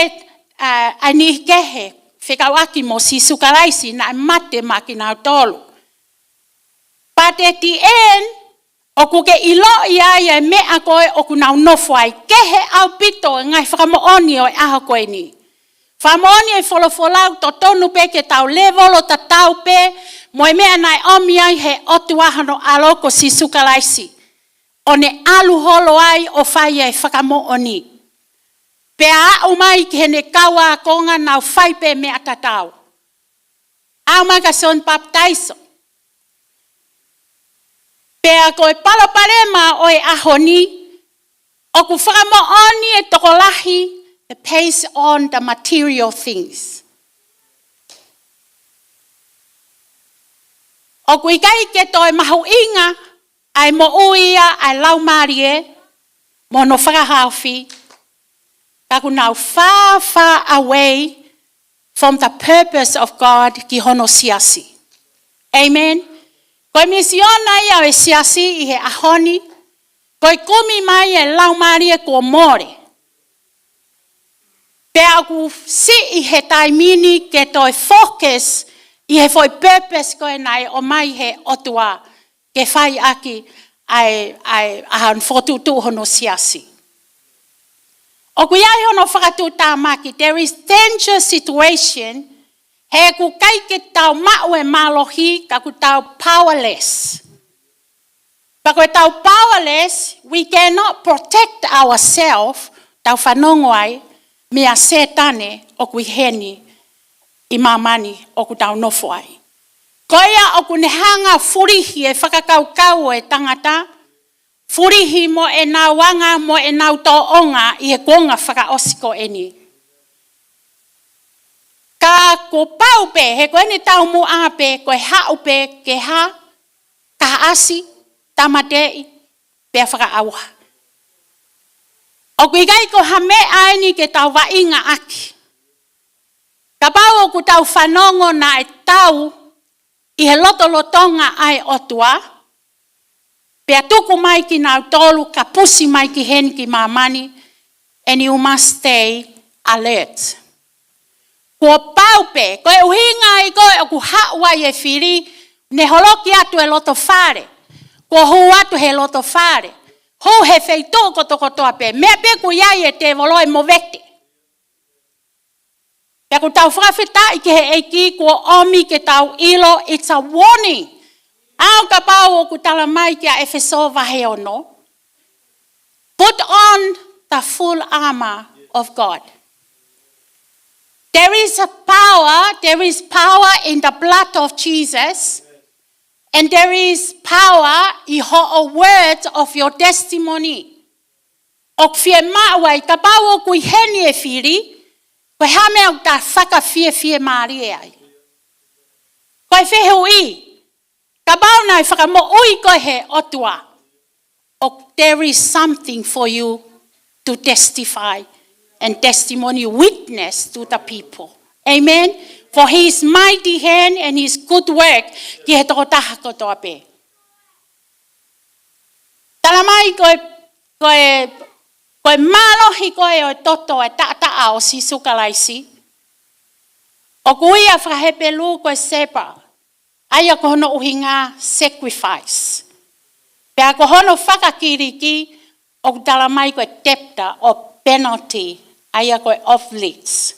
uh, ʻa e niʻihi kehe, fekauʻaki mo Sīsū Kalaisi, naʻe mate maʻa kinautolu. But at the end, ʻoku ke ʻiloʻi ai e meʻa ko ē ʻoku nau nofo ai, kehe ʻaupito e ngaahi fakamoʻoni ʻo e ʻaho ko eni. Fakamoʻoni e folofola ʻoku totonu pē ke tau lēvolo tatau pē mo e meʻa naʻe ʻomi ai he ʻOtua hono ʻAlo ko Sīsū Kalaisi, ʻo ne ʻalu holo ai ʻo fai e fakamoʻoni. Pea aʻu mai ki heʻene kau ākonga, nau fai pē meʻa tatau. Aʻu mai kia Sione Papitaiso. Pea ko e palopalema ʻo e ʻaho ni, ʻoku fakamoʻoni e tokolahi, they base on the material things. ʻOku ʻikai ke toe mahuʻinga ʻa e moʻui ia ʻa e laumālie mo hono fakahaofi, ka ʻoku nau far, far away from the purpose of God ki hono siasi. Amen. Ko e misiona ia ʻo e siasi ʻi he ʻaho ni, ko e kumi mai e laumālie kuo mole. Pea ʻoku siʻi he taimi ni ke toe focus ʻi he foʻi purpose ko ē naʻe ʻomai he ʻOtua ke fai ʻaki ʻa e, ʻa e, ʻa hono fokotuʻutuʻu hono siasi. ʻOku ʻi ai hono fakatuʻutāmaki, there is danger situation, he ʻoku ʻikai ke tau maʻu e mālohi, ka ʻoku tau powerless. Pea ko e tau powerless, we cannot protect ourselves, tau fanongo ai, meia Sētane ʻoku ʻi heni ʻi māmani ʻoku tau nofo ai. Ko ia ʻoku ne hanga fulihi e fakakaukau ʻo e tangata, fulihi mo ʻenau anga, mo ʻenau tōʻonga ʻi he kuonga fakaʻosi ko eni. Ka kuo pau pē, he ko eni taumuʻa pē, ko e haʻu pē ke hā, kahaʻasi, tāmateʻi, pea fakaʻauha. ʻOku ʻikai ko ha meʻa eni ke tau vaʻinga ʻaki. Kapau ʻoku tau fanongo naʻe tau ʻi he lotolotonga ʻa e ʻOtua, pea tuku mai kinautolu, kapusi mai ki heni ki māmani, and you must stay alert. Kuo pau pē, ko e ʻuhinga ia ko ē ʻoku haʻu ai e fili, ne holoki atu e loto fale, kuo hū atu he loto fale, hū he feituʻu kotokotoa pē, meʻa pē ʻoku ʻi ai e tēvolo ʻe movete. Pea ʻoku tau fakafetaʻi ki he ʻEiki kuo ʻomi ke tau ʻilo, it's a warning. ʻAu kapau ʻoku tala mai kia ʻEfesō vahe ono. Put on the full armor of God. There is a power, there is power in the blood of Jesus, and there is power in the word of your testimony. ʻOku fiemaʻu ai, kapau ʻoku ʻi heni e fili, ko e hā e meʻa ʻoku ta fakafiefiemālie ai? Ko e fehuʻi, kapau naʻe fakamoʻui koe he ʻOtua, ʻoku, there is something for you to testify and testimony witness to the people. Amen. For his mighty hand and his good work ki he tokotaha kotoa pē. Tala mai ko e, ko e, ko e mālohi ko ē ʻo e toto ʻa e taʻataʻa ʻo Sīsū Kalaisi. ʻOku ui ʻa e fakahepelū ko e sepa, ʻa ia ko hono ʻuhinga sacrifice. Pea ko hono fakakiliki ʻoku tala mai ko e debtor ʻo penalty, ʻa ia ko e obliged.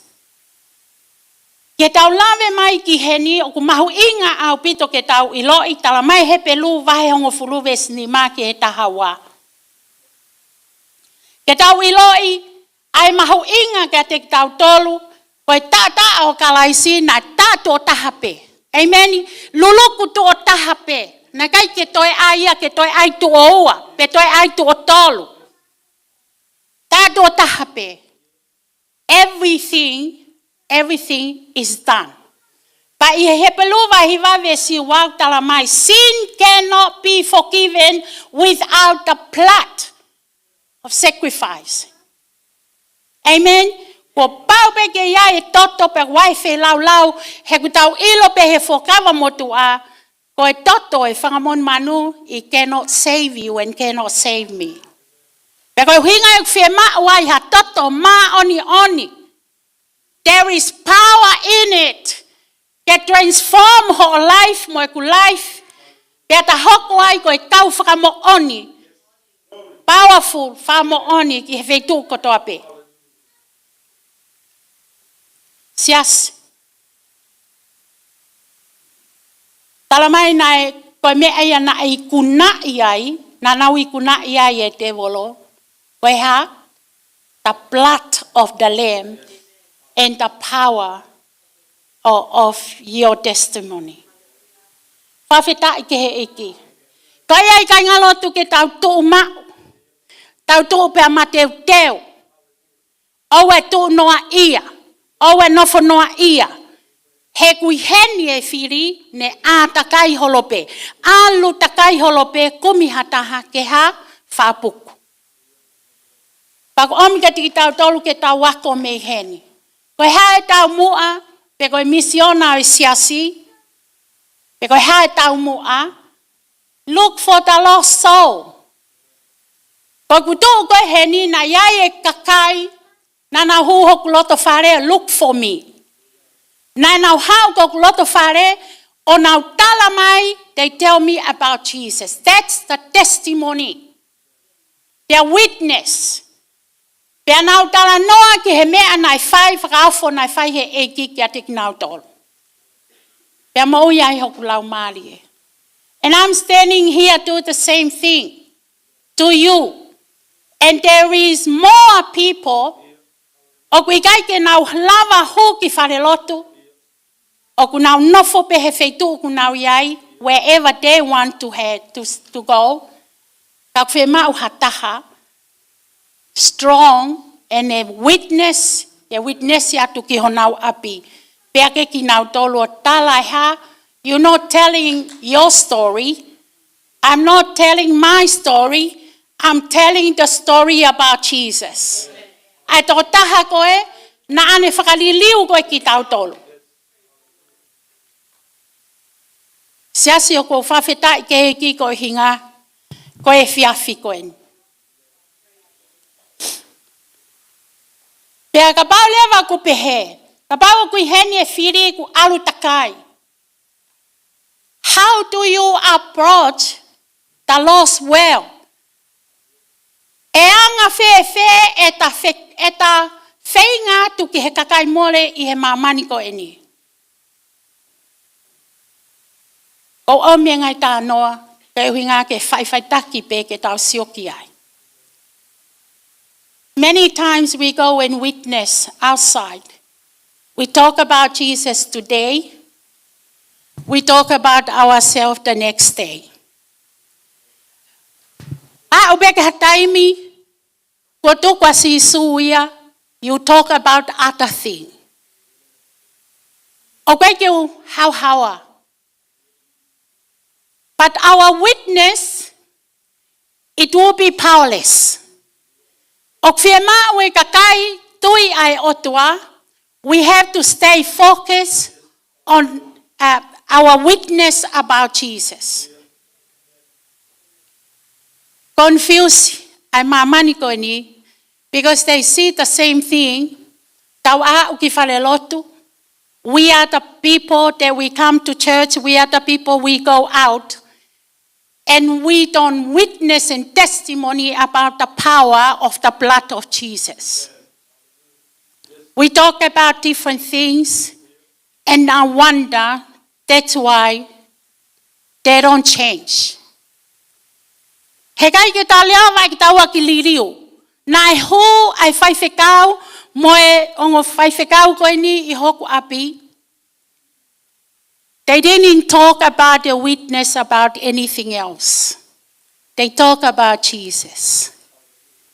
Ke tau lave mai ki heni, ʻoku mahuʻinga ʻaupito ke tau ʻiloʻi, tala mai Hepelū vahe hongofulu veesi nima ki he taha ua. Ke tau ʻiloʻi ʻa e mahuʻinga kiate kitautolu, ko e taʻataʻa ʻo Kalaisi naʻe taʻatuʻotaha pē. ʻĒmeni. Luluku tuʻo taha pē. Naʻe ʻikai ke toe ʻai ia, ke toe ʻai tuʻo ua, pe toe ʻai tuʻo tolu. Taʻatuʻotaha pē. Everything, everything is done. Pea ʻi he Hepelū vahe hiva veesi ua ʻoku tala mai, sin cannot be forgiven without the blood of sacrifice. ʻĒmeni. Kuo pau pē ke ʻi ai e toto pea ʻoku ʻi ai e feilaulau, he ʻoku tau ʻilo pē he Fuakava Motuʻa, ko e toto ʻo e fanga monumanu, it cannot save you and cannot save me. Pea ko e ʻuhinga ia ʻoku fiemaʻu ai ha toto māʻoniʻoni. There is power in it. Ke transform hoʻo life mo ʻeku life. Pea ta hoko ai ko e kau fakamoʻoni. Powerful fakamoʻoni ki he feituʻu kotoa pē. Siasi. Tala mai naʻe, ko e meʻa ia naʻe ikunaʻi ai, naʻa nau ikunaʻi ai e tēvolo. Ko e hā? The blood of the Lamb and the power of, of your testimony. Fakafetaʻi ki he ʻEiki. Ko ia ʻikai ngalo atu ke tau tuʻu maʻu, tau tuʻu pea mateuteu. ʻOua ʻe tuʻu noaʻia, ʻoua ʻe nofo noaʻia. He ʻoku ʻi heni e fili, ne ʻātakai holo pē, ʻalu takai holo pē, kumi ha taha ke hā? Fakapuku. Pea ʻoku ʻomi kiate kitautolu ke tau ako mei heni. Ko e hā e taumuʻa, pe ko e misiona ʻo e siasi, pe ko e hā e taumuʻa, look for the lost soul. Ko ʻeku tuʻu ko ē heni, naʻe ʻi ai e kakai naʻa nau hū hoku loto fale, look for me. Naʻa nau haʻu ki hoku loto fale, ʻo nau tala mai, they tell me about Jesus. That's the testimony. Their witness. Pea nau talanoa ki he meʻa naʻe fai, fakaofo naʻe fai he ʻEiki kiate kinautolu. Pea moʻui ai hoku laumālie. And I'm standing here do the same thing to you. And there is more people, ʻoku ʻikai ke nau lava hū ki falelotu, ʻoku nau nofo pē he feituʻu ʻoku nau ʻi ai, wherever they want to head to, to go. Ka ʻoku fiemaʻu ha taha strong and a witness, ʻe witness atu ki honau ʻapi. Pea ke kinautolu ʻo tala e hā, you're not telling your story, I'm not telling my story, I'm telling the story about Jesus. ʻA e tokotaha ko ē, naʻa ne fakaliliu ko ē kitautolu. Siasi, ʻoku ou fakafetaʻi ki he ʻEiki ko e ʻuhinga ko e efiafi ko eni. Pea kapau leva ʻoku pehē, kapau ʻoku ʻi heni e fili ʻoku ʻalu takai. How do you approach the lost world? ʻE anga fēfē ʻeta fe-, ʻeta feinga atu ki he kakai mole ʻi he māmani ko eni? ʻOku ʻomi e ngaahi talanoa, ko e ʻuhinga ke faʻifaʻitaki pē ke tau sio ki ai. Many times we go and witness outside. We talk about Jesus today. We talk about ourselves the next day. Aʻu pē ki ha taimi, kuo tuku ʻa Sīsū ia, you talk about other thing. ʻOku ʻikai ke u haohaoa. But our witness, it will be powerless. ʻOku fiemaʻu e kakai tui ʻa e ʻOtua, we have to stay focused on, uh, our witness about Jesus. Confuse ʻa e māmani ko eni, because they see the same thing. Tau aʻu ki falelotu. We are the people that we come to church. We are the people we go out. And we don't witness and testimony about the power of the blood of Jesus. We talk about different things, and I wonder, that's why they don't change. He ʻikai ke tau lava ke tau ʻaki liliu. Naʻe hū ʻa e faifekau mo e ongo faifekau ko eni ʻi hoku ʻapi. They didn't talk about the witness about anything else. They talk about Jesus.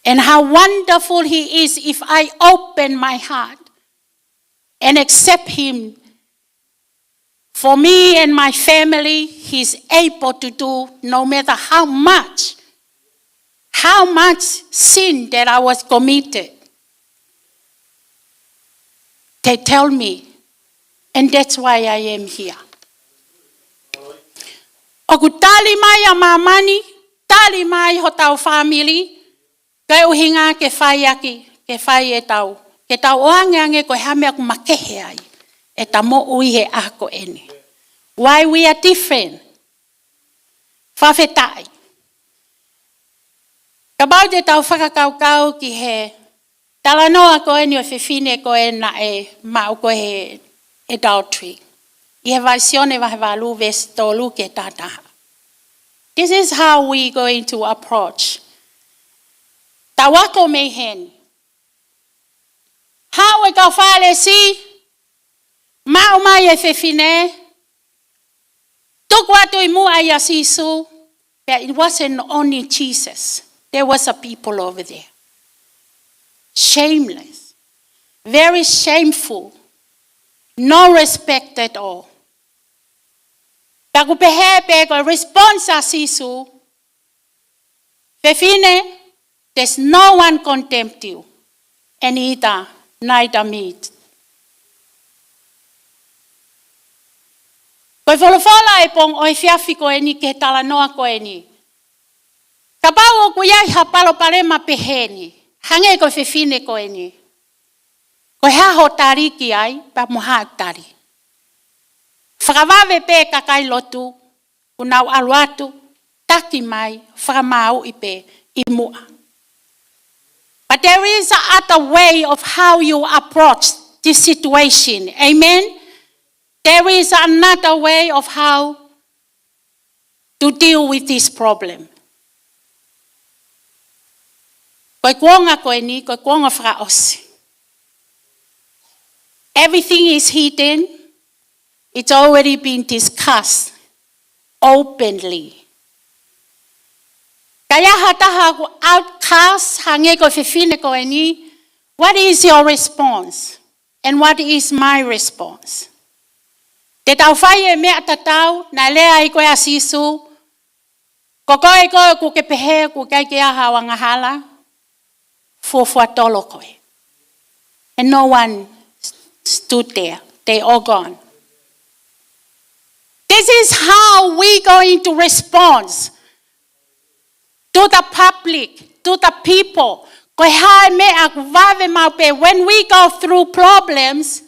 And how wonderful he is if I open my heart and accept him for me and my family, he's able to do no matter how much, how much sin that I was committed. They tell me, and that's why I am here. ʻOku tali mai ʻa māmani, tali mai hotau fāmili, ko e ʻuhinga ke fai ʻaki, ke fai ʻetau, ke tau ʻoange ange ko e hā e meʻa ʻoku makehe ai ʻeta moʻui he ʻaho ko eni. Why we are different? Fakafetaʻi. Kapau te tau fakakaukau ki he Talanoa ko eni ʻo e fefine ko ē naʻe maʻu ko ē he adultery. ʻI he vahe Sione vahe valu veesi tolu ki he taha taha. This is how we going to approach. Tau ako mei heni. Haʻu e kau Fālesi, maʻu mai e fefine, tuku atu ʻi muʻa ʻia Sīsū, but it wasn't only Jesus. There was a people over there. Shameless. Very shameful. No respect at all. Pea ʻoku pehē pē ko e response ʻa Sīsū, fefine, there's no one condemned you. And neither, neither me. Ko e folofola ʻo e pongipongi, ʻo e efiafi ko eni ki he talanoa ko eni. Kapau ʻoku ʻi ai ha palopalema pehē ni, hangē ko e fefine ko eni, ko e hā hoʻo tali ki ai, pea mo haʻaku tali. Fakavave pē kakai lotu, kuo nau ʻalu atu, taki mai, fakamaauʻi pē ʻi muʻa. But there is a other way of how you approach this situation. Amen? There is another way of how to deal with this problem. Ko e kuonga ko eni, ko e kuonga fakaʻosi. Everything is hidden. It's already been discussed openly. Ka ʻi ai ha taha ʻoku outcast, hangē ko e fefine ko eni, what is your response? And what is my response? Te tau fai e meʻa tatau, naʻe lea ai ko ē ʻa Sīsū, ko koe ko ē ʻoku ke pehē ʻoku ʻikai ke ʻi ai haʻo angahala, fuofua tolo koe. And no one stood there. They all gone. This is how we going to respond to the public, to the people. Ko e hā e meʻa ʻoku vave maʻu pē, when we go through problems,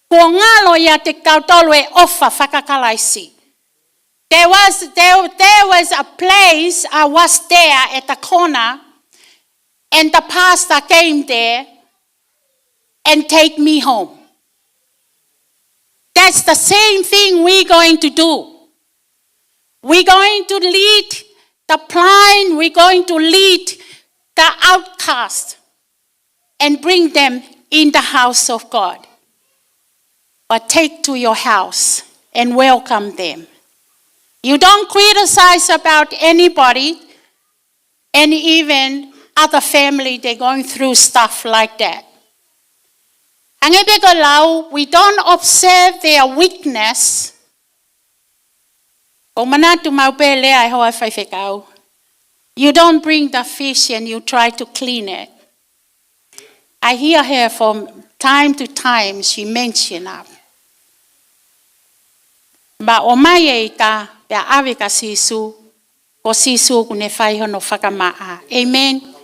kuo ngalo ʻiate kitautolu e ʻofa faka-Kalaisi. There was, there, there was a place I was there at the corner, and the pastor came there and take me home. That's the same thing we're going to do. We're going to lead the blind, we're going to lead the outcast and bring them in the house of God. But take to your house and welcome them. You don't criticize about anybody, and even other family, they're going through stuff like that. Hangē pē ko e lau, we don't observe their weakness. ʻOku manatu maʻu pē lea ʻa e hoa faifekau. You don't bring the fish and you try to clean it. I hear her from time to time, she mention up. Ma ʻomai e ika, pea ʻave kia Sīsū, ko Sīsū ʻoku ne fai hono fakamaʻa. Amen.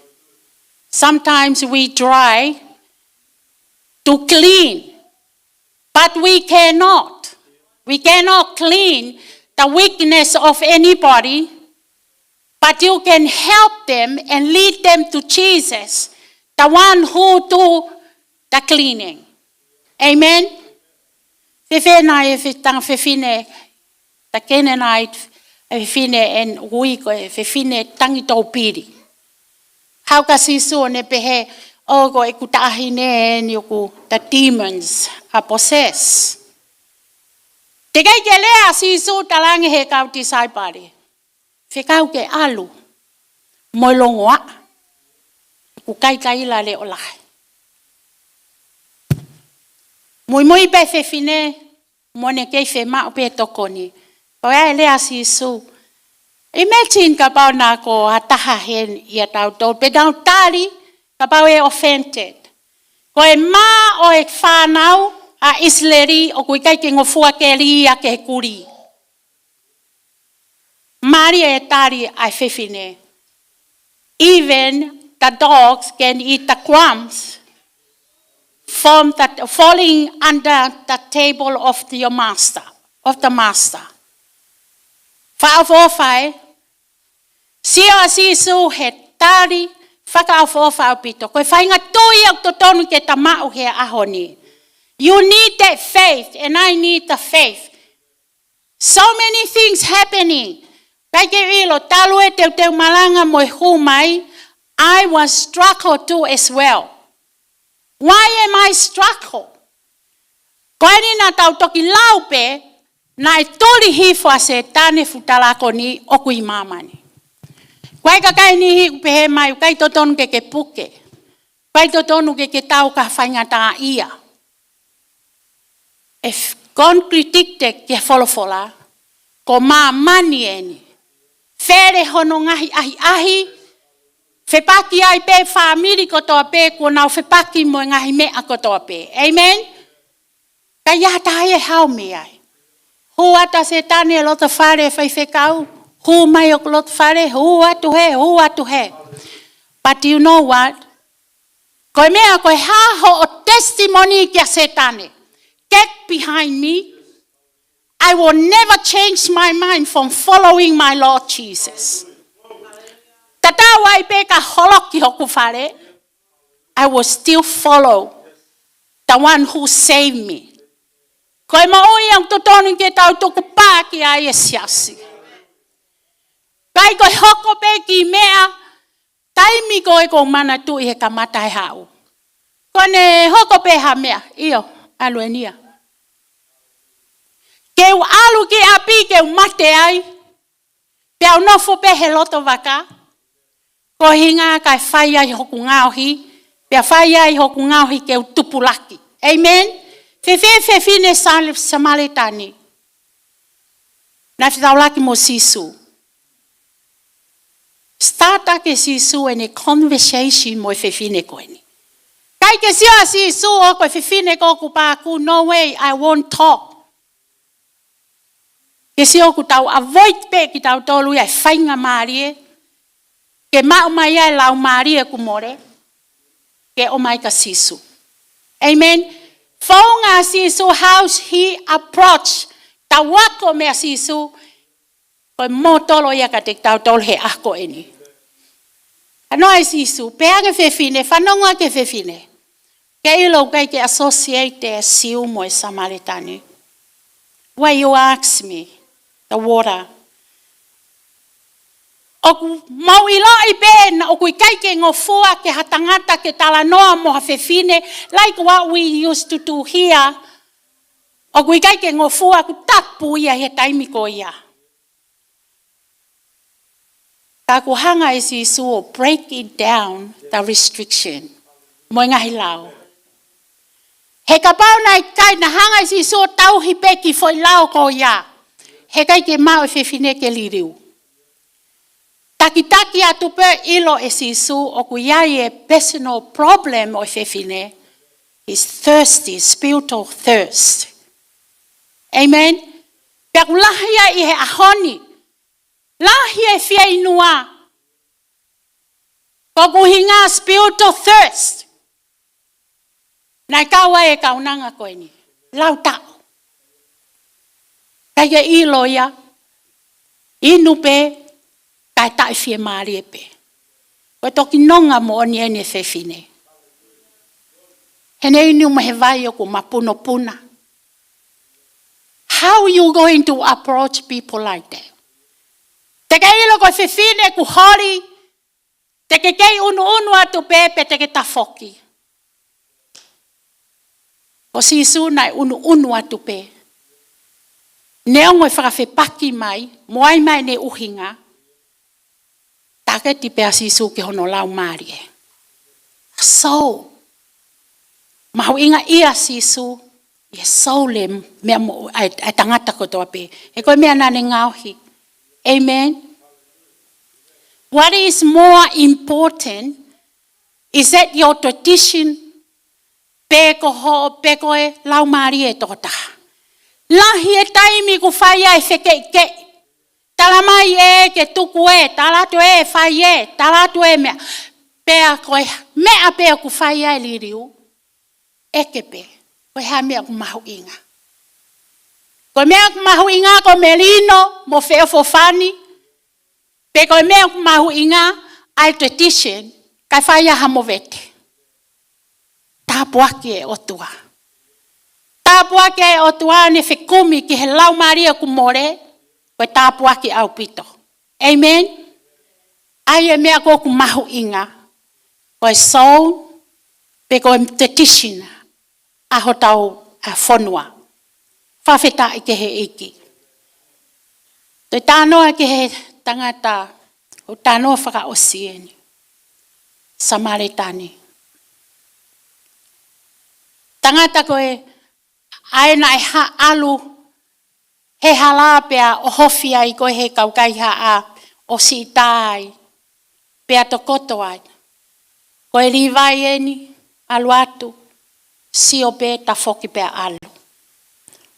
Sometimes we try to clean, but we cannot. We cannot clean the weakness of anybody, but you can help them and lead them to Jesus, the one who do the cleaning. Amen. Fēfē nai e fe-, tanga fefine, the Canaanite, e fefine ʻoku ui ko e fefine tangi tōpili. Haʻu kia Sīsū ʻo ne pehē, ʻoku ʻi ai ʻeku taʻahine eni ʻoku the demons are possessed. Teʻeki ke lea ʻa Sīsū, talaange he kau tisaipale, fekau ke ʻalu mo e longoaʻa, ʻoku ʻikai taila leʻo lahi. Muimui pē fefine, mo ne kei fiemaʻu pē tokoni. Ko e lea ʻa Sīsū. Imagine kapau naʻa ko ha taha heni ʻia tautolu, pea tau tali, kapau ʻe offended. Ko e mā ʻo e fānau ʻa ʻIsileli ʻoku ʻikai ke ngofua keli ia ki he kulī. Mālie e tali ʻa e fefine. Even the dogs can eat the crumbs from the, falling under the table of your master, of the master. Fakaʻofoʻofa ē, sio ʻa Sīsū he tali Fakaʻofoʻofa ʻaupito. Ko e faʻahinga tui ʻoku totonu ke ta maʻu he ʻaho ni. You need that faith, and I need the faith. So many things happening. ʻIkai ke ʻilo, talu e teuteu malanga mo e hū mai, I was struggle too as well. Why am I struggle? Ko eni naʻa tau toki lau pē, naʻe tuli hifo ʻa Sētane fuʻu talakoni ʻoku ʻi māmani. Ko e kakai niʻihi ʻoku pehē mai, ʻikai totonu ke ke puke. ʻIkai totonu ke ke tau ka faingataʻaʻia. If contradicted ki he folofola, ko māmani eni. Fele hono ngaahi ʻahiʻahi, fepaki ai pē fāmili kotoa pē, kuo nau fepaki mo e ngaahi meʻa kotoa pē. Amen? Ka ia taha e hao mei ai. Hū atu ʻa Sētane loto fale faifekau, hū mai ʻo loto fale, hū atu hē, hū atu hē. But you know what? Ko e meʻa ko e hā hoʻo testimony kia Sētane. Get behind me. I will never change my mind from following my Lord Jesus. Tatau ai pē ka holoki hoku fale, I will still follow the one who saved me. Ko e moʻui ʻoku totonu ke tau tukupā ki ai e siasi. ʻIkai ko e hoko pē ki meʻa, taimi ko ē ʻoku ou manatuʻi he kamata e haʻu. Ko ʻene hoko pē ha meʻa, ʻio, ʻalu eni ia. Ke u ʻalu ki ʻapi, ke u mate ai. Pea u nofo pē he loto vaka. Ko e ʻuhinga kae fai ai hoku ngaohi. Pea fai ai hoku ngaohi ke u tupulaki. Amen? Fēfē e fefine Sa-, Samēlia ni? Naʻe fetaulaki mo Sīsū. Start ʻaki ʻe Sīsū ʻene conversation mo e fefine ko eni. ʻIkai ke sio ʻa Sīsū ʻo ko e fefine ko ē ʻoku pākū, no way, I won't talk. Ke sio ʻoku tau avoid pē kitautolu ia e faingamālie, ke maʻu mai ai e laumālie ʻoku mole, ke ʻomai kia Sīsū. Amen. Founga ʻa Sīsū, how he approach, tau ako meia Sīsū, ko e mōtolo ia kiate kitautolu he ʻaho ko eni. Anu ai Sīsū, pehē ange fefine, fanongo ki he fefine. Ke ʻilo ʻoku ʻikai ke associate e Siu mo e Samēlia ni. Why you ask me the water? ʻOku mau ʻiloʻi pē naʻa ʻoku ʻikai ke ngofua ki ha tangata ke talanoa mo ha fefine, like what we used to do here. ʻOku ʻikai ke ngofua, ʻoku tapu ia he taimi ko ia. Ka ʻoku hanga ʻe Sīsū ʻo break it down, the restriction. Mo e ngaahi lao. He kapau naʻe ʻikai, naʻe hanga ʻe Sīsū ʻo tauhi pē kiʻi foʻi lao ko ia, heʻikai ke maʻu e fefine ke liliu. Takitaki atu pē ʻilo ʻe Sīsū ʻoku ʻi ai e personal problem ʻo e fefine. His thirsty, spiritual thirst. Amen. Pea ʻoku lahi ia ʻi he ʻaho ni. Lahi e fieinua. Ko e ʻuhinga spiritual thirst. Naʻe kau ai e kaunanga ko eni. Lau taʻu. ʻIkai ke ʻilo ia. Inu pē, kae taʻefiemālie pē. Ko e toki nonga moʻoni eni e fefine. He naʻe inu mo e vai ʻoku mapunopuna. How you going to approach people like that? Te ke ʻilo ko e fefine ʻoku holi, te ke kei ʻunuʻunu atu pē, pe te ke tafoki. Ko Sīsū naʻe ʻunuʻunu atu pē. Neongo e fakafepaki mai, mo ʻai mai ʻene ʻuhinga, taketi pē ʻa Sīsū ki hono laumālie. So, mahuʻinga ia Sīsū, ʻi he soul e meʻa mo, ʻa e, ʻa e tangata kotoa pē. He ko e meʻa naʻa ne ngaohi. Amen. What is more important, is that your tradition, pe ko hoʻo, pe ko e laumālie e tokotaha? Lahi e taimi ʻoku fai ai e fekeʻikeʻi. Tala mai ē ke tuku ē, tala atu ē fai ē, tala atu ē meʻa. Pea ko e meʻa pē ʻoku fai ai e liliu, ʻeke pē, ko e hā e meʻa ʻoku mahuʻinga? Ko e meʻa ʻoku mahuʻinga ko e melino mo e feʻofoʻofani, pe ko e meʻa ʻoku mahuʻinga ʻa e tradition, Kae fai ha movete. Tāpuaki e ʻOtua. Tāpuaki e ʻOtua ʻene fekumi ki he laumālie kuo mole, ko e tāpuaki ʻaupito. Amen? ʻA ia e meʻa ʻoku mahuʻinga, ko e soul, pe ko e petition ʻa hotau, ʻa, fonua. Fakafetaʻi ki he ʻEiki. Toe talanoa ki he tangata, ʻoku talanoa fakaʻosi eni. Samēlitane. Tangata ko ē, ʻa ē naʻe haʻu ʻalu he hala pea ʻohofi ai ko ē he kau kaihaʻa ʻo siʻi tā ai. Pea tokoto ai. Ko e Līvai eni, ʻalu atu, sio pē, tafoki pea ʻalu.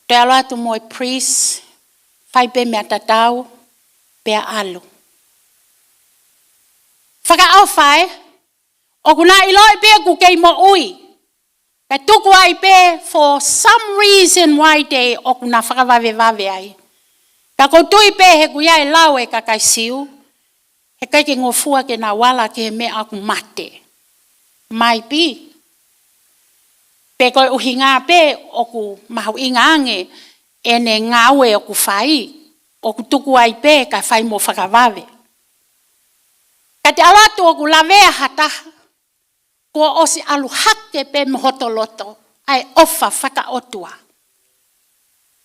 Toe ʻalu atu mo e priest, fai pē meʻa tatau, pea ʻalu. Fakaʻofa ē, ʻoku na ʻiloʻi pē ʻoku kei moʻui. Kae tuku ai pē for some reason why te ʻoku na fakavavevave ai. Ka ʻoku ou tui pē he ʻoku ʻi ai e lau ʻa e kakai Siu, heʻikai ke ngofua ke na vala ki he meʻa ʻoku mate. Might be. Pe ko e ʻuhinga pē ʻoku mahuʻinga ange ʻene ngāue ʻoku fai, ʻoku tuku ai pē kae fai mo fakavave. Ka te ʻalu atu ʻoku lavea ha taha, kuo ʻosi ʻalu hake pē mei hoto loto ʻa e ʻofa fakaʻotua.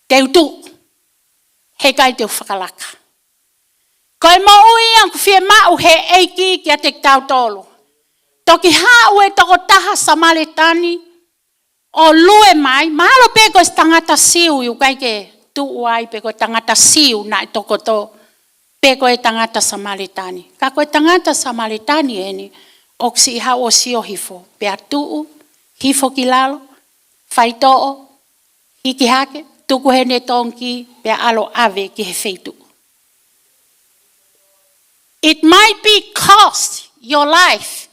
Te u tuʻu, heʻikai te u fakalaka. Ko e moʻui ia ʻoku fiemaʻu he ʻEiki kiate kitautolu. Toki haʻu e tokotaha Samēlitane ʻo lue mai, mahalo pē ko e tangata Siu ʻoku ʻikai ke tuʻu ai, pe ko e tangata Siu naʻe tokoto, pe ko e tangata Samēlitane. Ka ko e tangata Samēlitane eni, ʻoku siʻi haʻu ʻo sio hifo, pea tuʻu, hifo ki lalo, faitoʻo, hiki hake, tuku heʻene tongikī, pea ʻalu ʻo ʻave ki he feituʻu. It might be cost your life.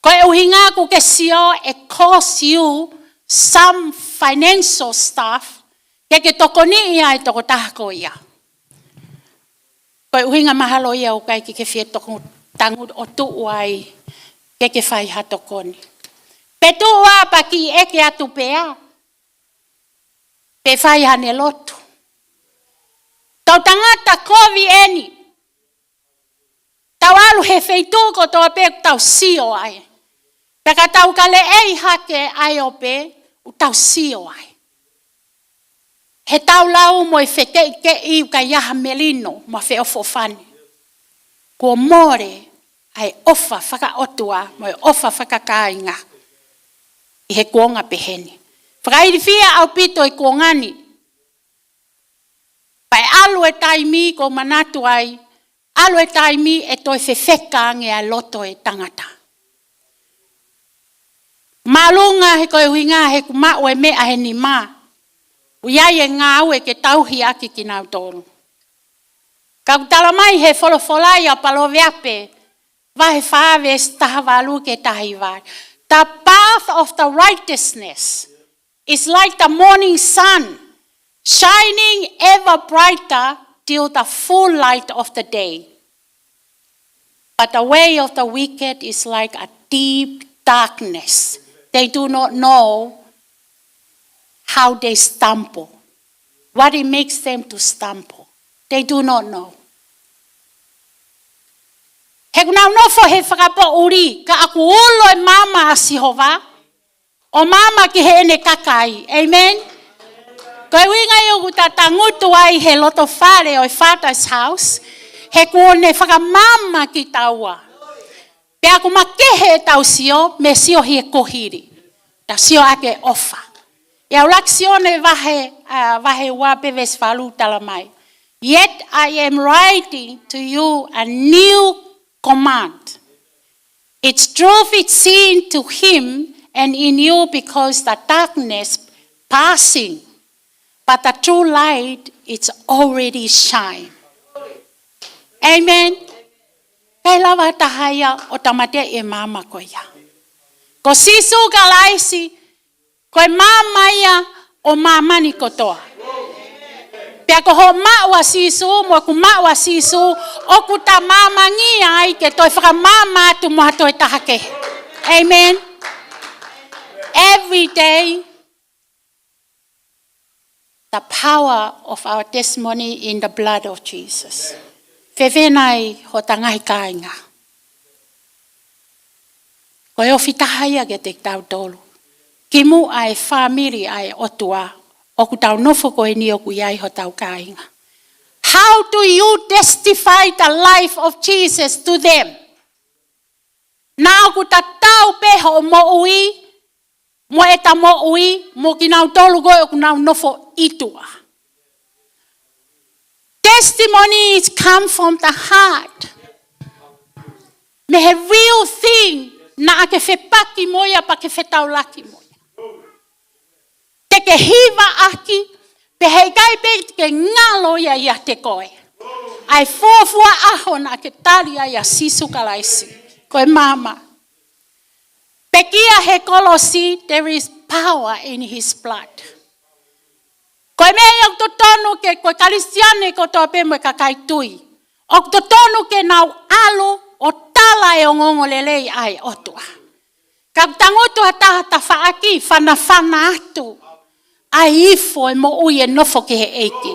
Ko e ʻuhinga ʻoku ke sio, it cost you some financial stuff, ke ke tokoniʻi ʻa e tokotaha ko ia. Ko e ʻuhinga mahalo ia ʻoku ʻikai ke ke fie toko tangutu ʻo tuʻu ai, ke ke fai ha tokoni. Pe tuʻu ā pea kiʻi ʻeke atu pē ā, pe fai haʻane lotu. Tau tangata kovi eni. Tau ʻalu he feituʻu kotoa pē ʻoku tau sio ai. Pea ka tau kaleʻi hake ai ʻo pē, ʻoku tau sio ai. He tau lau mo e fekeʻikeʻi ʻoku ʻikai ha melino mo e feʻofoʻofani. Kuo mole ʻa e ʻofa fakaʻotua mo e ʻofa fakakāinga ʻi he kuonga pehē ni. Fakailifia ʻaupito e kuonga ni. Pea ʻe ʻalu e taimi ʻoku ou manatu ai, ʻalu e taimi ʻe toe fefeka ange ʻa e loto e tangata. Māʻolunga he ko e ʻuhinga he ʻoku maʻu e meʻa he nima, ʻoku ʻi ai e ngāue ke tauhi ʻaki kinautolu. Ka ʻoku tala mai he folofola ʻia Palōveape, vahe fā veesi taha valu ki he taha hiva. The path of the righteousness is like the morning sun, shining ever brighter till the full light of the day. But the way of the wicked is like a deep darkness. They do not know how they stumble. What it makes them to stumble. They do not know. He ʻoku nau nofo he fakapoʻuli, ka ʻoku ulo e maama ʻa Sihova ʻo maama ki heʻene kakai. Amen. Ko e ʻuhinga ia ʻoku ta tangutu ai he loto fale ʻo e Father's house, he ʻoku ne fakamaama kitaua. Pea ʻoku makehe ʻetau sio, mei he sio ʻi he kuohili. Tau sio ʻaki e ʻofa. ʻIa ʻUluaki Sione vahe, ʻa, vahe ua pea veesi valu tala mai. Yet I am writing to you a new command. Its truth is seen to him and in you because the darkness passing, but the true light is already shine. Amen. ʻIkai lava ha taha ia ʻo tāmateʻi e maama ko ia. Ko Sīsū Kalaisi, ko e maama ia ʻo māmani kotoa. Pea ko hoʻo maʻu ʻa Sīsū, mo ʻeku maʻu ʻa Sīsū, ʻoku ta māmangia ai ke toe fakamaama atu mo ha toe taha kehe. Amen. Every day, the power of our testimony in the blood of Jesus. Fēfē nai hota ngaahi kāinga? Ko e ofi taha ia kiate kitautolu. Kimuʻa e fāmili ʻa e ʻOtua, ʻoku tau nofo ko eni ʻoku ʻi ai hotau kāinga. How do you testify the life of Jesus to them? Naʻa ʻoku tatau pē hoʻo moʻui, mo ʻeta moʻui, mo kinautolu ko ē ʻoku nau nofo ʻi tuʻa. Testimonies come from the heart. Mei he real thing naʻa ke fepaki mo ia pea ke fetaulaki mo ia. Te ke hivaʻaki, pea heʻikai pē ke ngalo ia ʻiate koe ʻa e fuofua ʻaho naʻa ke tali ai ʻa Sīsū Kalaisi. Ko e maama. Pekia he kolosi, there is power in his blood. Ko e meʻa ia ʻoku totonu ke, ko e Kalisitiane kotoa pē mo e kakai tui, ʻoku totonu ke nau ʻalu ʻo tala e ongoongolelei ʻa e ʻOtua. Ka ʻoku tangutu ha taha tafaʻaki, fanafana atu ʻa e ifo e moʻui e nofo ki he ʻEiki.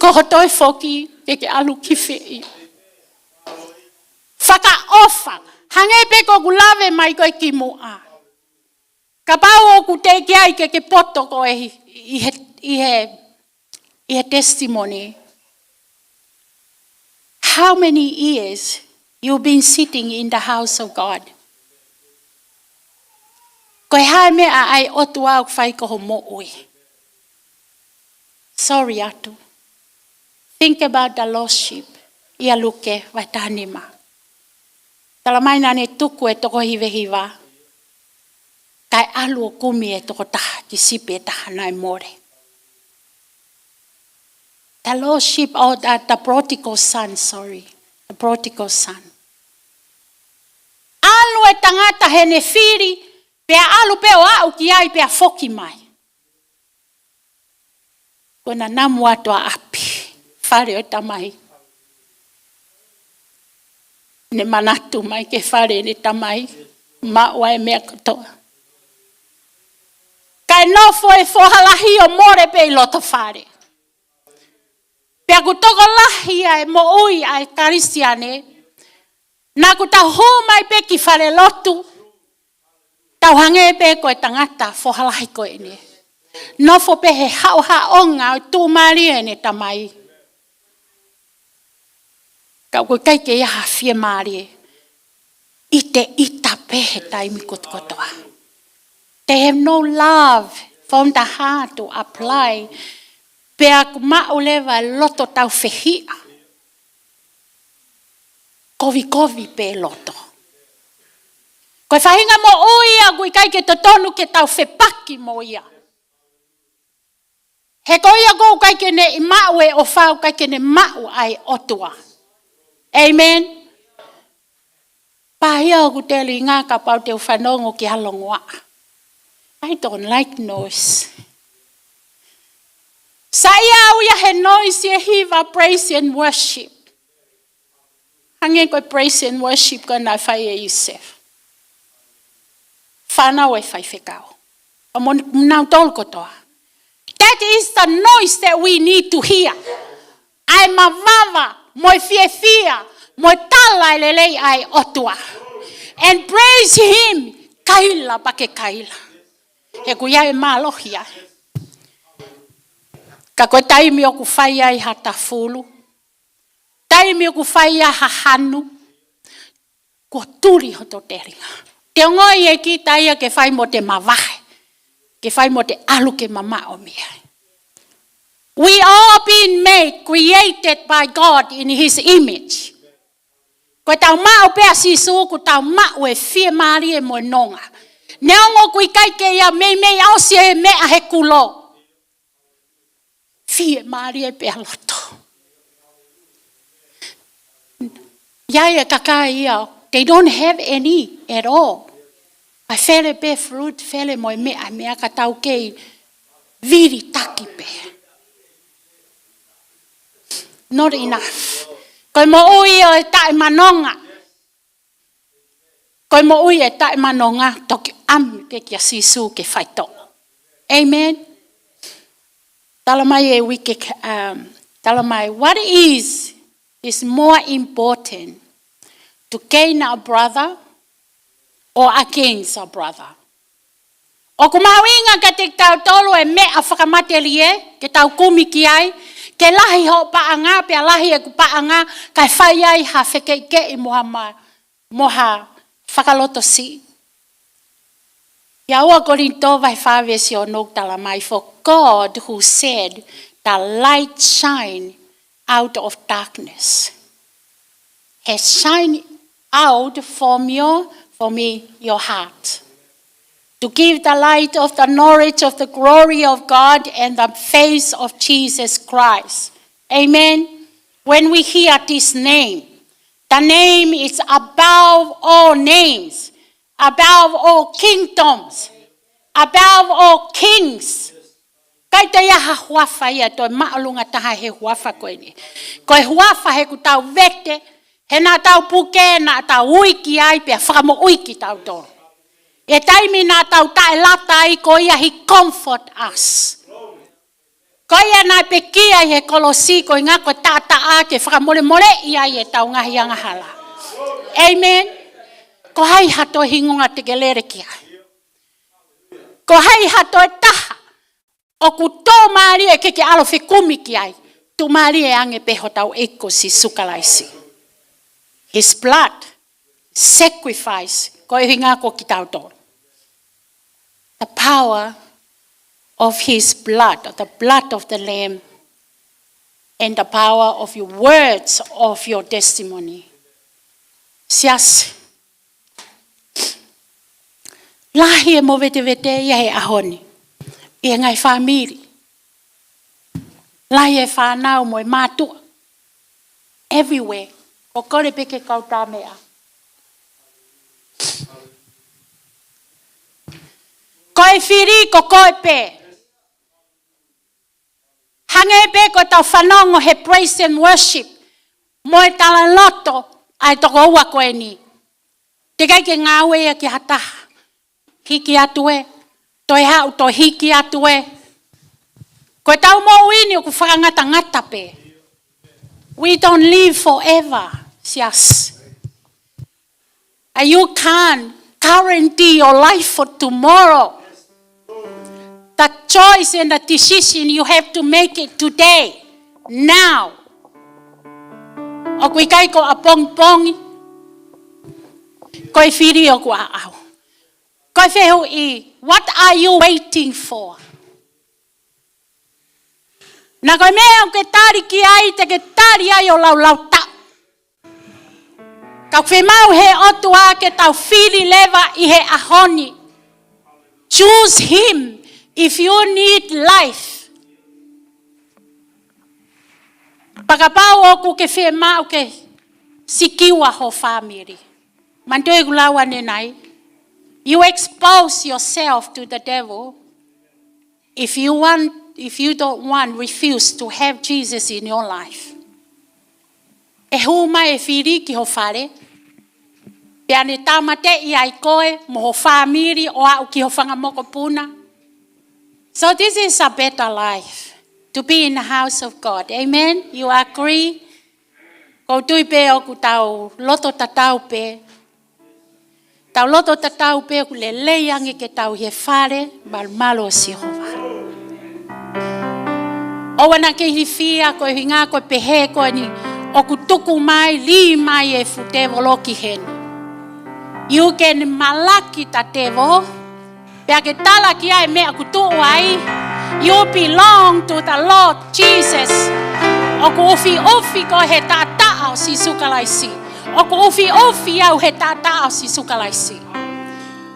Ko hoʻo toe foki, ke ke ʻalu ki fē ia? Fakaʻofa, hangē pē ko ʻeku lave mai ko ē kimuʻa. Kapau ʻoku teʻeki ai ke ke poto koe ʻi, ʻi he, ʻi he, ʻi he testimony. How many years you been sitting in the house of God? Ko e hā e meʻa ʻa e ʻOtua ʻoku fai ki hoʻo moʻui? Sorry atu. Think about the lost sheep. ʻIa Luke vahe taha nima. Tala mai naʻa ne tuku e toko hiva hiva, kae ʻalu ʻo kumi e toko taha, kiʻi sipi ʻe taha naʻe mole. The lost sheep, or the, the prodigal son, sorry. The prodigal son. ʻAlu e tangata heʻene fili, pea ʻalu pē ʻo aʻu ki ai pea foki mai. Ko ʻena namu atu ʻa ʻapi, fale ʻo e tamai. Ne manatu mai ki he fale ʻene tamai, maʻu ʻa e meʻa kotoa. Kae nofo e foha lahi ʻo mole pē ʻi loto fale. Pea ʻoku tokolahi ʻa e moʻui ʻa e Kalisitiane, naʻa ʻoku tau hū mai pē ki falelotu, tau hangē pē ko e tangata foha lahi ko eni. Nofo pē he haʻohaʻonga ʻo e tuʻumālie ʻene tamai. Ka ʻoku ʻikai ke ʻi ai ha fiemālie. ʻIteʻita pē he taimi kotokotoa. They have no love from the heart to apply. Pea ʻoku maʻu leva e loto tāufehiʻa. Kovikovi pē loto. Ko e faʻahinga moʻui ia ʻoku ʻikai ke totonu ke tau fepaki mo ia. He ko ia ʻoku ʻikai ke ne maʻu e ʻofa, ʻikai ke ne maʻu ʻa e ʻOtua. Amen. Pea ʻoku telinga kapau te u fanongo ki ha longoaʻa. I don't like noise. Saiʻia au ia he noise ʻi he hiva praise and worship. Hangē ko e praise and worship ko ē naʻe fai ʻe Iosef. Fānau ʻa e faifekau. ʻA mo nautolu kotoa. That is the noise that we need to hear. ʻA e mavava, mo e fiefia, mo e tala e lelei ʻa e ʻOtua. And praise him, kaila pea ke kaila. He ʻoku ʻi ai e mālohi ai. Ka ko e taimi ʻoku fai ai ha tafulu. Taimi ʻoku fai ai ha hanu. Kuo tuli hoto telinga. Te ongoʻi ʻe kita ia ke fai mo te mavahe. Ke fai mo te ʻalu ke mamaʻo mei ai. We all been made, created by God in his image. Ko ʻetau maʻu pē ʻa Sīsū, ʻoku tau maʻu e fiemālie mo e nonga. Neongo ʻoku ʻikai ke ʻi ai, meimei ʻosi e meʻa he kulo. Fiemālie pē ʻa loto. ʻI ai e kakai ia, they don't have any at all. ʻA e fele pē fruit, fele mo e meʻa, meʻa ka tau kei vilitaki pē. Not enough. Ko e moʻui ʻo e taʻemanonga. Ko e moʻui ʻo e taʻemanonga, toki ʻamu pē kia Sīsū ke faitoʻo. Amen. Tala mai e uike, um, tala mai, what is, is more important to gain a brother or against a brother? ʻOku mahuʻinga kiate kitautolu e meʻa fakamatelie, ke tau kumi ki ai, ke lahi hoʻo paʻanga, pea lahi ʻeku paʻanga, kae fai ai ha fekeʻikeʻi mo ha ma-, mo ha fakalotosiʻi. ʻIa ua Kolinitō vahe fā veesi ono tala mai, for God who said, the light shine out of darkness has shine out from your, for me, your heart. To give the light of the knowledge of the glory of God and the face of Jesus Christ. Amen. When we hear this name, the name is above all names, above all kingdoms, above all kings. ʻIkai toe ʻi ai ha huafa ia ʻe toe māʻolunga taha he huafa ko eni. Ko e huafa he ʻoku tau vete, he naʻa tau puke, naʻa tau ui ki ai pea fakamoʻui kitautolu. ʻI he taimi naʻa tau taʻelata ai ko ia he comfort us. Ko ia naʻe pekia ʻi he kolosi ko e ʻuhinga ko e taʻataʻa ke fakamolemoleʻi ai ʻetau ngaahi angahala. Amen. Ko hai ha toe hingoa te ke lele ki ai? Ko hai ha toe taha ʻoku tuʻumālie ke ke ʻalu ʻo fekumi ki ai? Tuʻumālie ange pē hotau ʻEiki ko Sīsū Kalaisi. His blood, sacrifice, ko e ʻuhinga ko kitautolu. The power of his blood, the blood of the Lamb, and the power of your words of your testimony. Siasi, lahi e movetevete ia he ʻaho ni, ʻi he ngaahi fāmili. Lahi e fānau mo e mātuʻa. Everywhere. Ko e kole pē ke kau tā meʻa. Ko e fili ko koe pē. Hangē pē ko ʻetau fanongo he praise and worship mo e talaloto ʻa e tokoua ko eni. Teʻeki ai ke ngāue ia ki ha taha. Hiki atu ē, toe haʻu, toe hiki atu ē. Ko ʻetau moʻui ni ʻoku fakangatangata pē. We don't live forever, siasi. And you can't guarantee your life for tomorrow. The choice and the decision you have to make it today, now. ʻOku ʻikai ko ʻapongipongi, ko e fili ʻoku ʻaʻau. Ko e fehuʻi, what are you waiting for? Naʻa ko e meʻa ʻoku ke tali ki ai, te ke tali ai ʻo laulau taʻu. Ka ʻoku fiemaʻu he ʻOtua ke tau fili leva ʻi he ʻaho ni. Choose him if you need life. Pea kapau ʻoku ke fiemaʻu ke sikiua ho fāmili. Manatuʻi ʻeku lau ʻanenai. You expose yourself to the devil. If you want, if you don't want, refuse to have Jesus in your life. ʻE hū mai e fili ki ho fale. Pea ne tāmateʻi ai koe mo ho fāmili ʻo aʻu ki ho fanga mokopuna. So this is a better life to be in the house of God. Amen? You agree? ʻOku ou tui pē ʻoku tau loto tatau pē. Tau loto tatau pē ʻoku lelei ange ke tau ʻi he fale malumalu ʻo Sihova. ʻOua naʻa ke ilifia ko e ʻuhinga ko e pehē ko eni ʻoku tuku mai, lī mai e fuʻu tēvolo ki heni. You can malaki the devil. Pea ke tala ki ai e meʻa ʻoku tuʻu ai. You belong to the Lord Jesus. ʻOku ʻufiʻufi koe he taʻataʻa ʻo Sīsū Kalaisi. ʻOku ʻufiʻufi au he taʻataʻa ʻo Sīsū Kalaisi.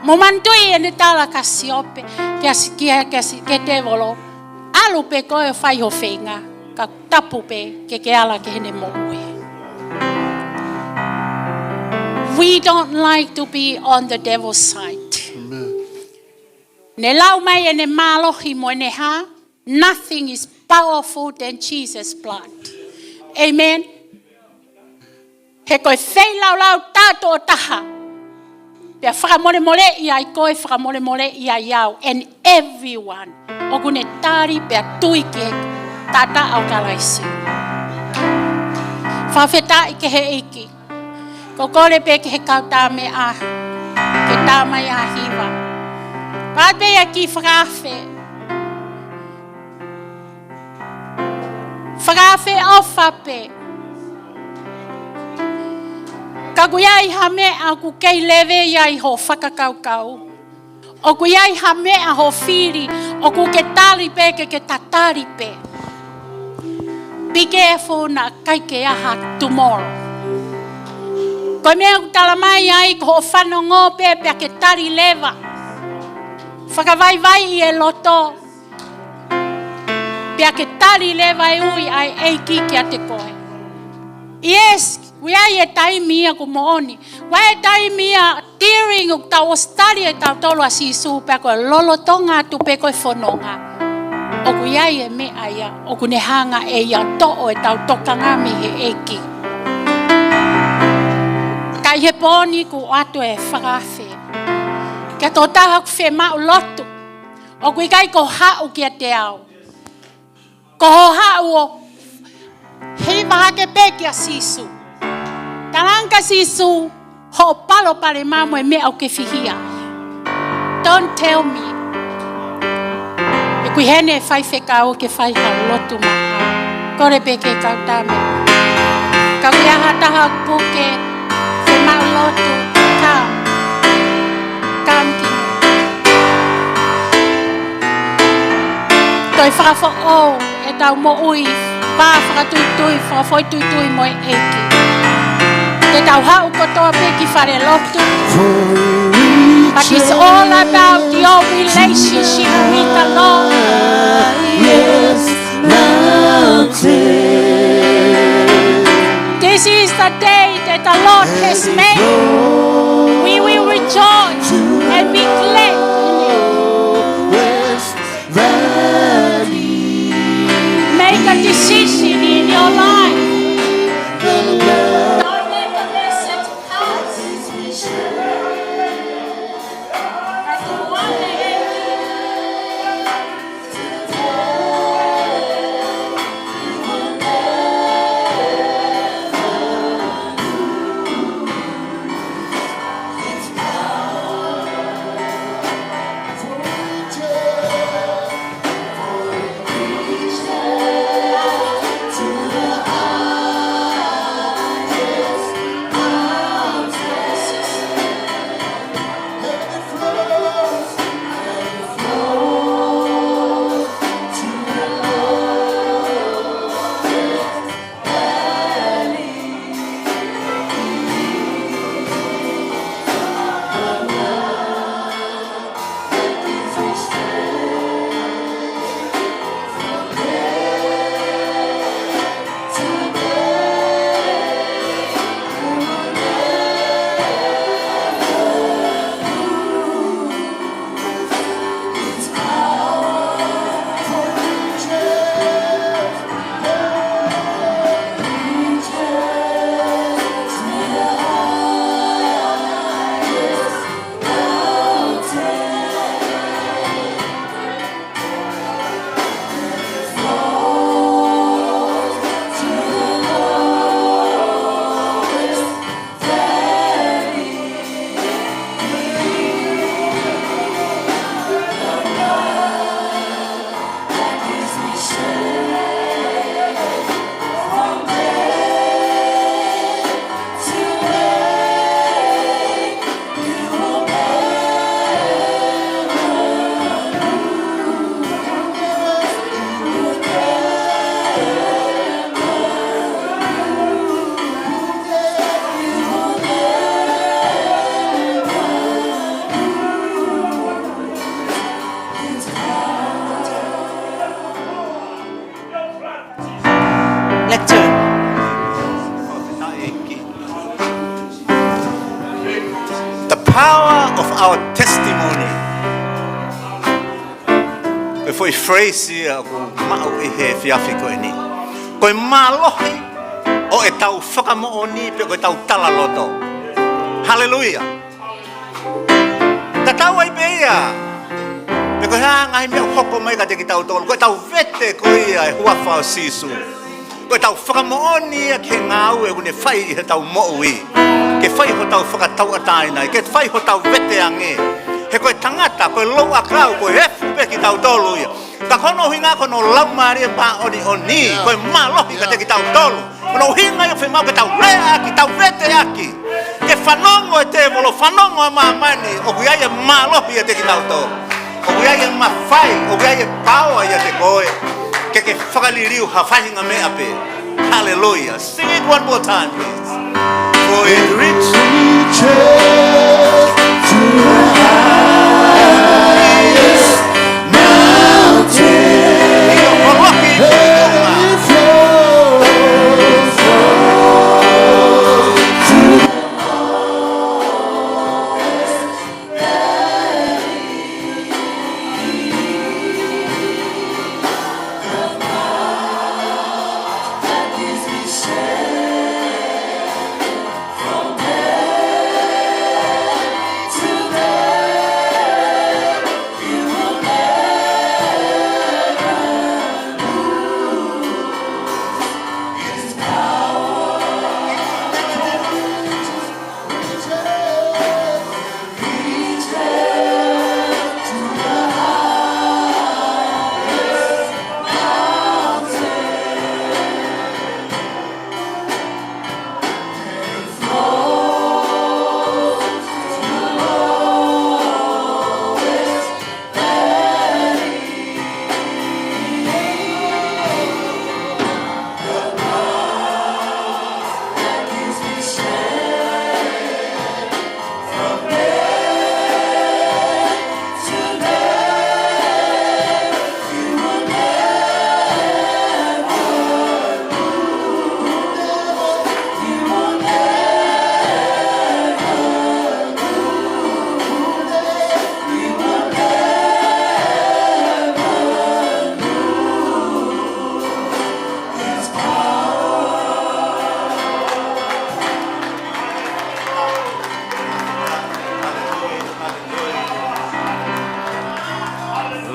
Mou manatuʻi ʻene tala kia Siope, kia Si-, kia, kia Si-, kia tēvolo. ʻAlu pē koe ʻo fai ho feinga, ka tapu pē ke ke ala ki heʻene moʻui. We don't like to be on the devil's side. Amen. Ne lau mai ʻene mālohi mo ʻene hā, nothing is powerful than Jesus' blood. Amen. He ko e feilaulau tātoʻotaha. Pea fakamolemoleʻi ai koe, fakamolemoleʻi ai au, and everyone ʻoku ne tali pea tui ki he taʻataʻa ʻo Kalaisi. Fakafetaʻi ki he ʻEiki. Ko e kole pē ki he kau tā meʻa, ke tā mai ʻa Hiva. Pea pehē ʻa e kiʻi fakaafe. Fakaafe ʻofa pē. Ka ʻoku ʻi ai ha meʻa ʻoku kei leve ai hoʻo fakakaukau. ʻOku ʻi ai ha meʻa hoʻo fili, ʻoku ke tali pē ke ke tatali pē. Be careful naʻa ʻikai ke ʻi ai ha tomorrow. Ko e meʻa ʻoku tala mai ai, ko hoʻo fanongo pē pea ke tali leva. Fakavaivaiʻi e loto. Pea ke tali leva e ui ʻa e ʻEiki kiate koe. Yes, ʻoku ʻi ai e taimi ia ʻoku moʻoni. ʻOku ʻi ai e taimi ia during ʻoku tau ʻosi tali ʻe tautolu ʻa Sīsū pea ko e lolotonga atu pē ko e fononga. ʻOku ʻi ai e meʻa ia, ʻoku ne hanga ʻe ia ʻo toʻo ʻetau tokanga mei he ʻEiki. Ka ʻi he pō ni ʻoku ʻoatu e fakaafe. Ki he tokotaha ʻoku fiemaʻu lotu. ʻOku ʻikai ko e haʻu kiate au. Ko hoʻo haʻu ʻo hiva hake pē kia Sīsū. Talaange kia Sīsū hoʻo palopalema mo e meʻa ʻoku ke fihia. Don't tell me. ʻOku ʻi heni e faifekau ke fai ha lotu maʻau. Kole pē ki he kau tā meʻa. Ka ʻoku ʻi ai ha taha ʻoku ke fiemaʻu lotu, come. Come ki. Toe fakafoʻou ʻetau moʻui, pea fakatuitui, fakafoʻituitui mo e ʻEiki. Te tau haʻu kotoa pē ki fale lotu. But it's all about your relationship with the Lord. This is the day that the Lord has made. We will rejoice and be glad in it. Make a decision in your life. Don't let the message pass. Lectern. The power of our testimony. Ko e foʻi phrase ia ʻoku maʻu ʻi he efiafi ko eni. Ko e mālohi ʻetau fakamoʻoni pe ko ʻetau talaloto. Haleluia. Tatau ai pē ia pe ko e hā e ngaahi meʻa ʻoku hoko mai kiate kitautolu, ko ʻetau vete ko ia e huafa ʻo Sīsū. Ko ʻetau fakamoʻoni ia ki he ngāue ʻoku ne fai ʻi heʻetau moʻui, ke fai hotau fakatauʻatāina, ke fai hotau veteange. He ko e tangata, ko e louʻakau, ko e efu pē kitautolu ia. Ka ko hono ʻuhinga ko hono Laumālie Māʻoniʻoni, ko e mālohi kiate kitautolu. Ko hono ʻuhinga ia ʻoku fiemaʻu ke tau leaʻaki, tau veteʻaki. Ke fanongo e tēvolo, fanongo ʻa māmani, ʻoku ʻi ai e mālohi ʻiate kitautolu. ʻOku ʻi ai e mafai, ʻoku ʻi ai e paoa ʻiate koe. Ke ke fakaliliu ha faʻahinga meʻa pē. Hallelujah. Sing it one more time, please. For it reaches to the highest mountain. And it flows, flows to the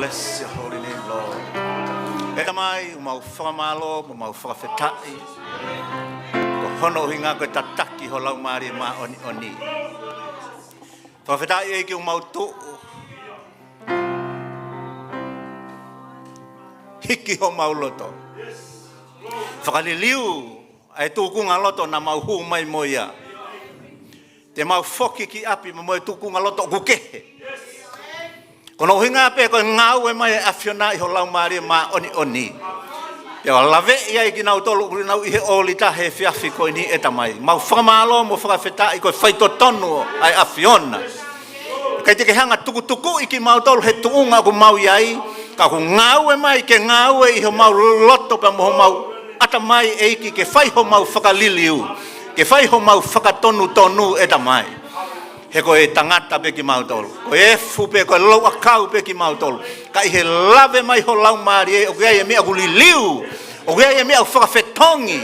Bless your holy name, Lord. ʻE Tamai, ʻoku mau fakamālō, ʻoku mau fakafetaʻi. Ko hono ʻuhinga ko e tataki ho Laumālie Māʻoniʻoni. Fakafetaʻi ʻEiki ʻoku mau tuʻu. Hiki homau loto. Fakaliliu ʻa e tūkunga loto naʻa mau hū mai mo ia. Te mau foki ki ʻapi mo e tūkunga loto ʻoku kehe. Ko hono ʻuhinga pē ko e ngāue mai ʻa e ʻAfiona ʻi ho Laumālie Māʻoniʻoni. Pea ʻo laveʻi ai kinautolu ʻoku nau ʻi he ʻōlita he efiafi ko eni ʻe Tamai. Mau fakamālō mo fakafetaʻi ko e faitotonu ʻa e ʻAfiona. ʻIkai te ke hanga tukutukuʻi kimautolu he tuʻunga ʻoku mau ʻi ai, ka ʻoku ngāue mai ke ngāue ʻi homau loto pea mo homau ʻatamai ʻEiki ke fai homau fakaliliu, ke fai homau fakatonutonu ʻe Tamai. He ko e tangata pē kimautolu. Ko e efu pē, ko e louʻakau pē kimautolu. Ka ʻi he lave mai ho Laumālie, ʻoku ʻi ai e meʻa ʻoku liliu. ʻOku ʻi ai e meʻa ʻoku fakafetongi.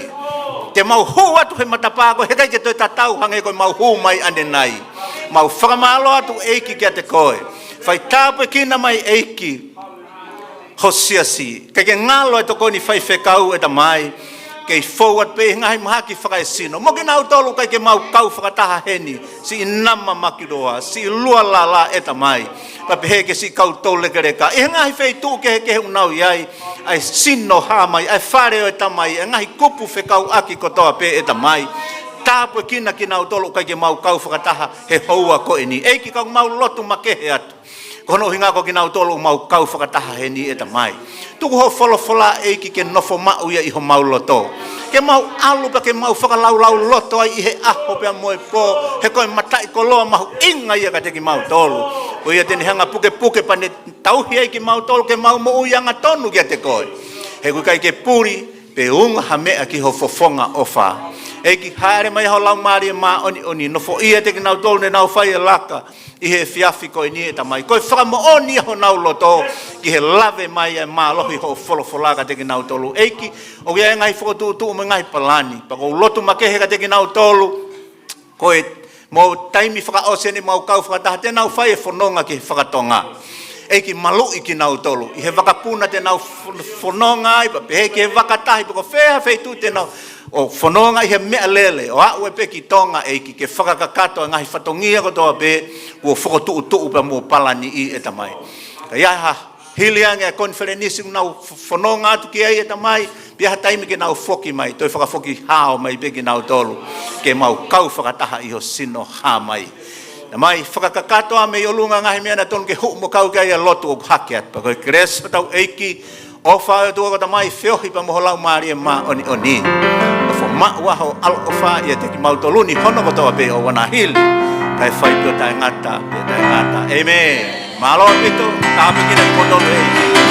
Te mau hū atu he matapā ko ē, he ʻikai ke toe tatau hangē ko ʻemau hū mai ʻanenai. Mau fakamālō atu ʻEiki kiate koe. Fai tāpuekina mai ʻEiki ho siasi. ʻIkai ke ngalo e tokoni faifekau ʻe Tamai. Kei fou atu pē ʻi he ngaahi mahaki fakaesino. Mo kinautolu ʻikai ke mau kau fakataha heni. Siʻi Nama Makiloa, siʻi Lualala ʻe Tamai. Pea pehē ki he siʻi kau toulekeleka. ʻI he ngaahi feituʻu kehekehe ʻoku nau ʻi ai. ʻA e sino hā mai, ʻa e fale ʻo e Tamai, ʻa e ngaahi kupu fekauʻaki kotoa pē ʻe Tamai. Tāpuekina kinautolu ʻikai ke mau kau fakataha he houa ko eni. ʻEiki ka ʻoku mau lotu makehe atu. Ko hono ʻuhinga ko kinautolu ʻoku mau kau fakataha heni ʻe Tamai. Tuku ho folofola ʻEiki ke nofo maʻu ia ʻi homau loto. Ke mau ʻalu pea ke mau fakalaulauloto ai ʻi he ʻaho pea mo e pō. He ko e mataʻikoloa mahuʻinga ia kiate kimautolu. Ko ia te ne hanga pukepuke pea ne tauhi ai kimautolu ke mau moʻui angatonu kiate koe. He ʻoku ʻikai ke puli, pe unga ha meʻa ki ho fofonga ʻofa. ʻEiki, hāʻele mai ho Laumālie Māʻoniʻoni, nofoʻia ʻiate kinautolu ne nau fai e laka ʻi he efiafi ko eni, ʻe Tamai. Ko e fakamoʻoni ia honau loto ki he lave mai e mālohi hoʻo folofola kiate kinautolu. ʻEiki, ʻoku ʻi ai e ngaahi fokotuʻutuʻu mo e ngaahi palani. Pea ʻoku ou lotu makehe kiate kinautolu, ko e mo taimi fakaʻosi eni ʻemau kau fakataha, te nau fai e fononga ki he faka-Tonga. ʻEiki, maluʻi kinautolu ʻi he vakapuna te nau fo-, fononga ai, pea pehē ki he vakatahi, pe ko fē ha feituʻu te nau ʻo fononga ʻi he meʻalele, ʻo aʻu ai pē ki Tonga, ʻEiki, ke fakakakato e ngaahi fatongia kotoa pē kuo fokotuʻutuʻu pea mo palaniʻi, ʻe Tamai. Ka ʻi ai ha hili ange e konifelenisi ʻoku nau f-, fononga atu ki ai, ʻe Tamai, pea ʻi ai ha taimi ke nau foki mai, toe fakafoki hao mai pē kinautolu ke mau kau fakataha ʻi ho sino hā mai. Tamai, fakakakato ā mei ʻolunga e ngaahi meʻa naʻa tonu ke hū mo kau ki ai e lotu ʻoku hake atu. Pea ko e kelesi ʻa hotau ʻEiki, ʻofa ʻa e ʻOtua ko e Tamai, feohi pea mo ho Laumālie Māʻoniʻoni, ʻo fakaʻamu ʻa ho ʻaloʻofa ʻiate kimautolu ni hono kotoa pē ʻo ʻoua naʻa hili, kae fai pē ʻo taʻengata pea taʻengata. ʻĒmeni. Mālō ʻaupito, tāpuekina kimoutolu ʻe he ʻEiki.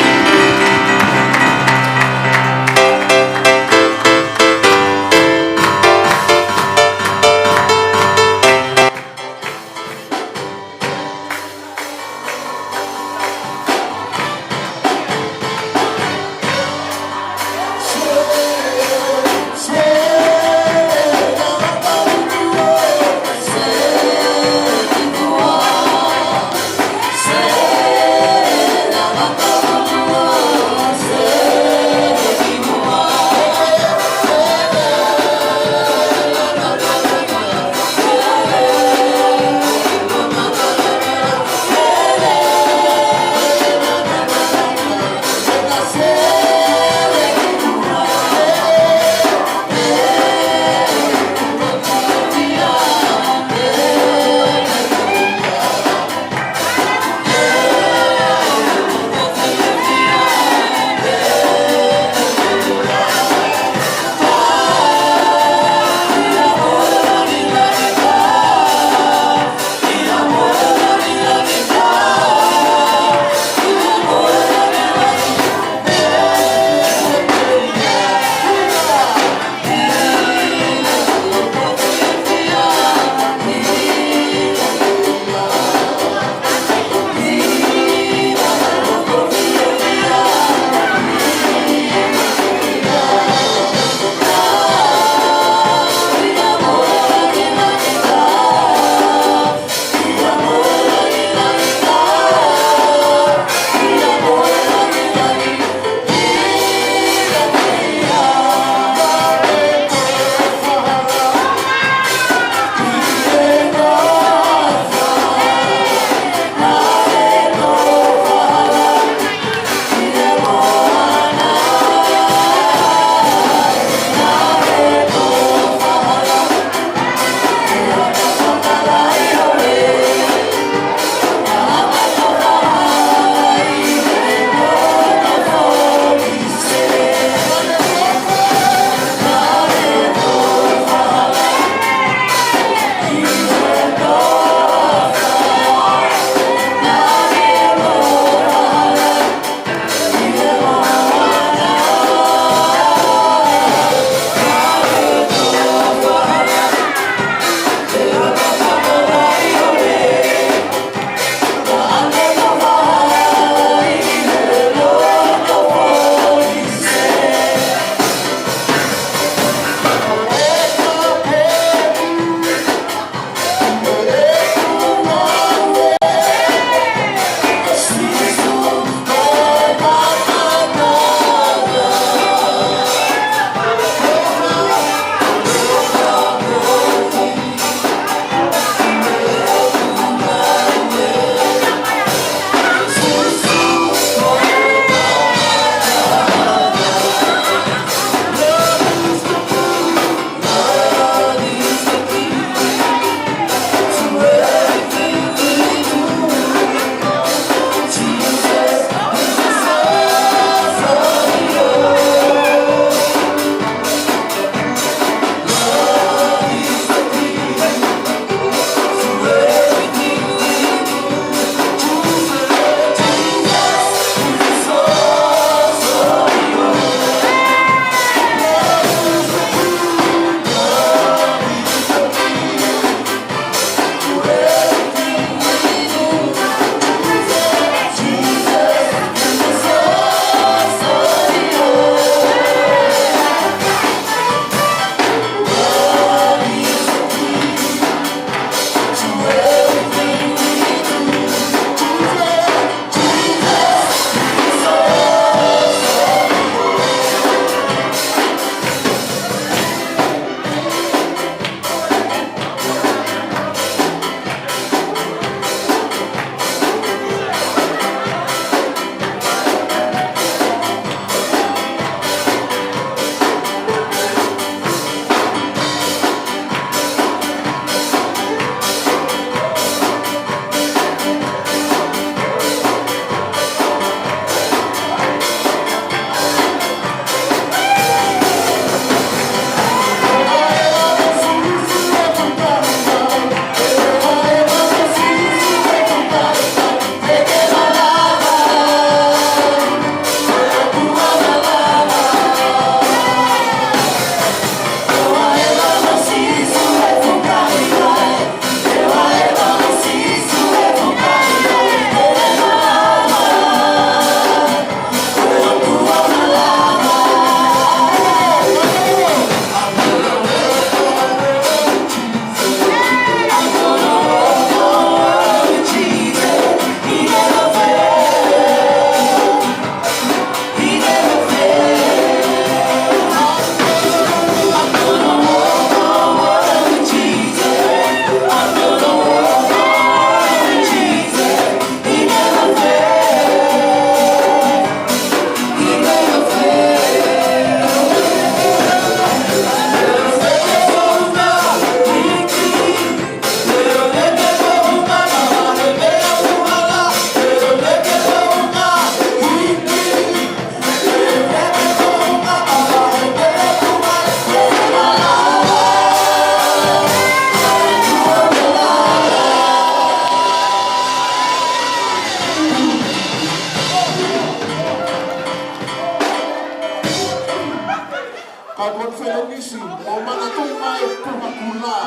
Isi, ʻo manatuʻi mai Puha Kula.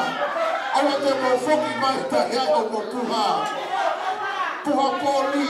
ʻOua te mou foki mai tahi ai ʻo mou puha. Puha poli.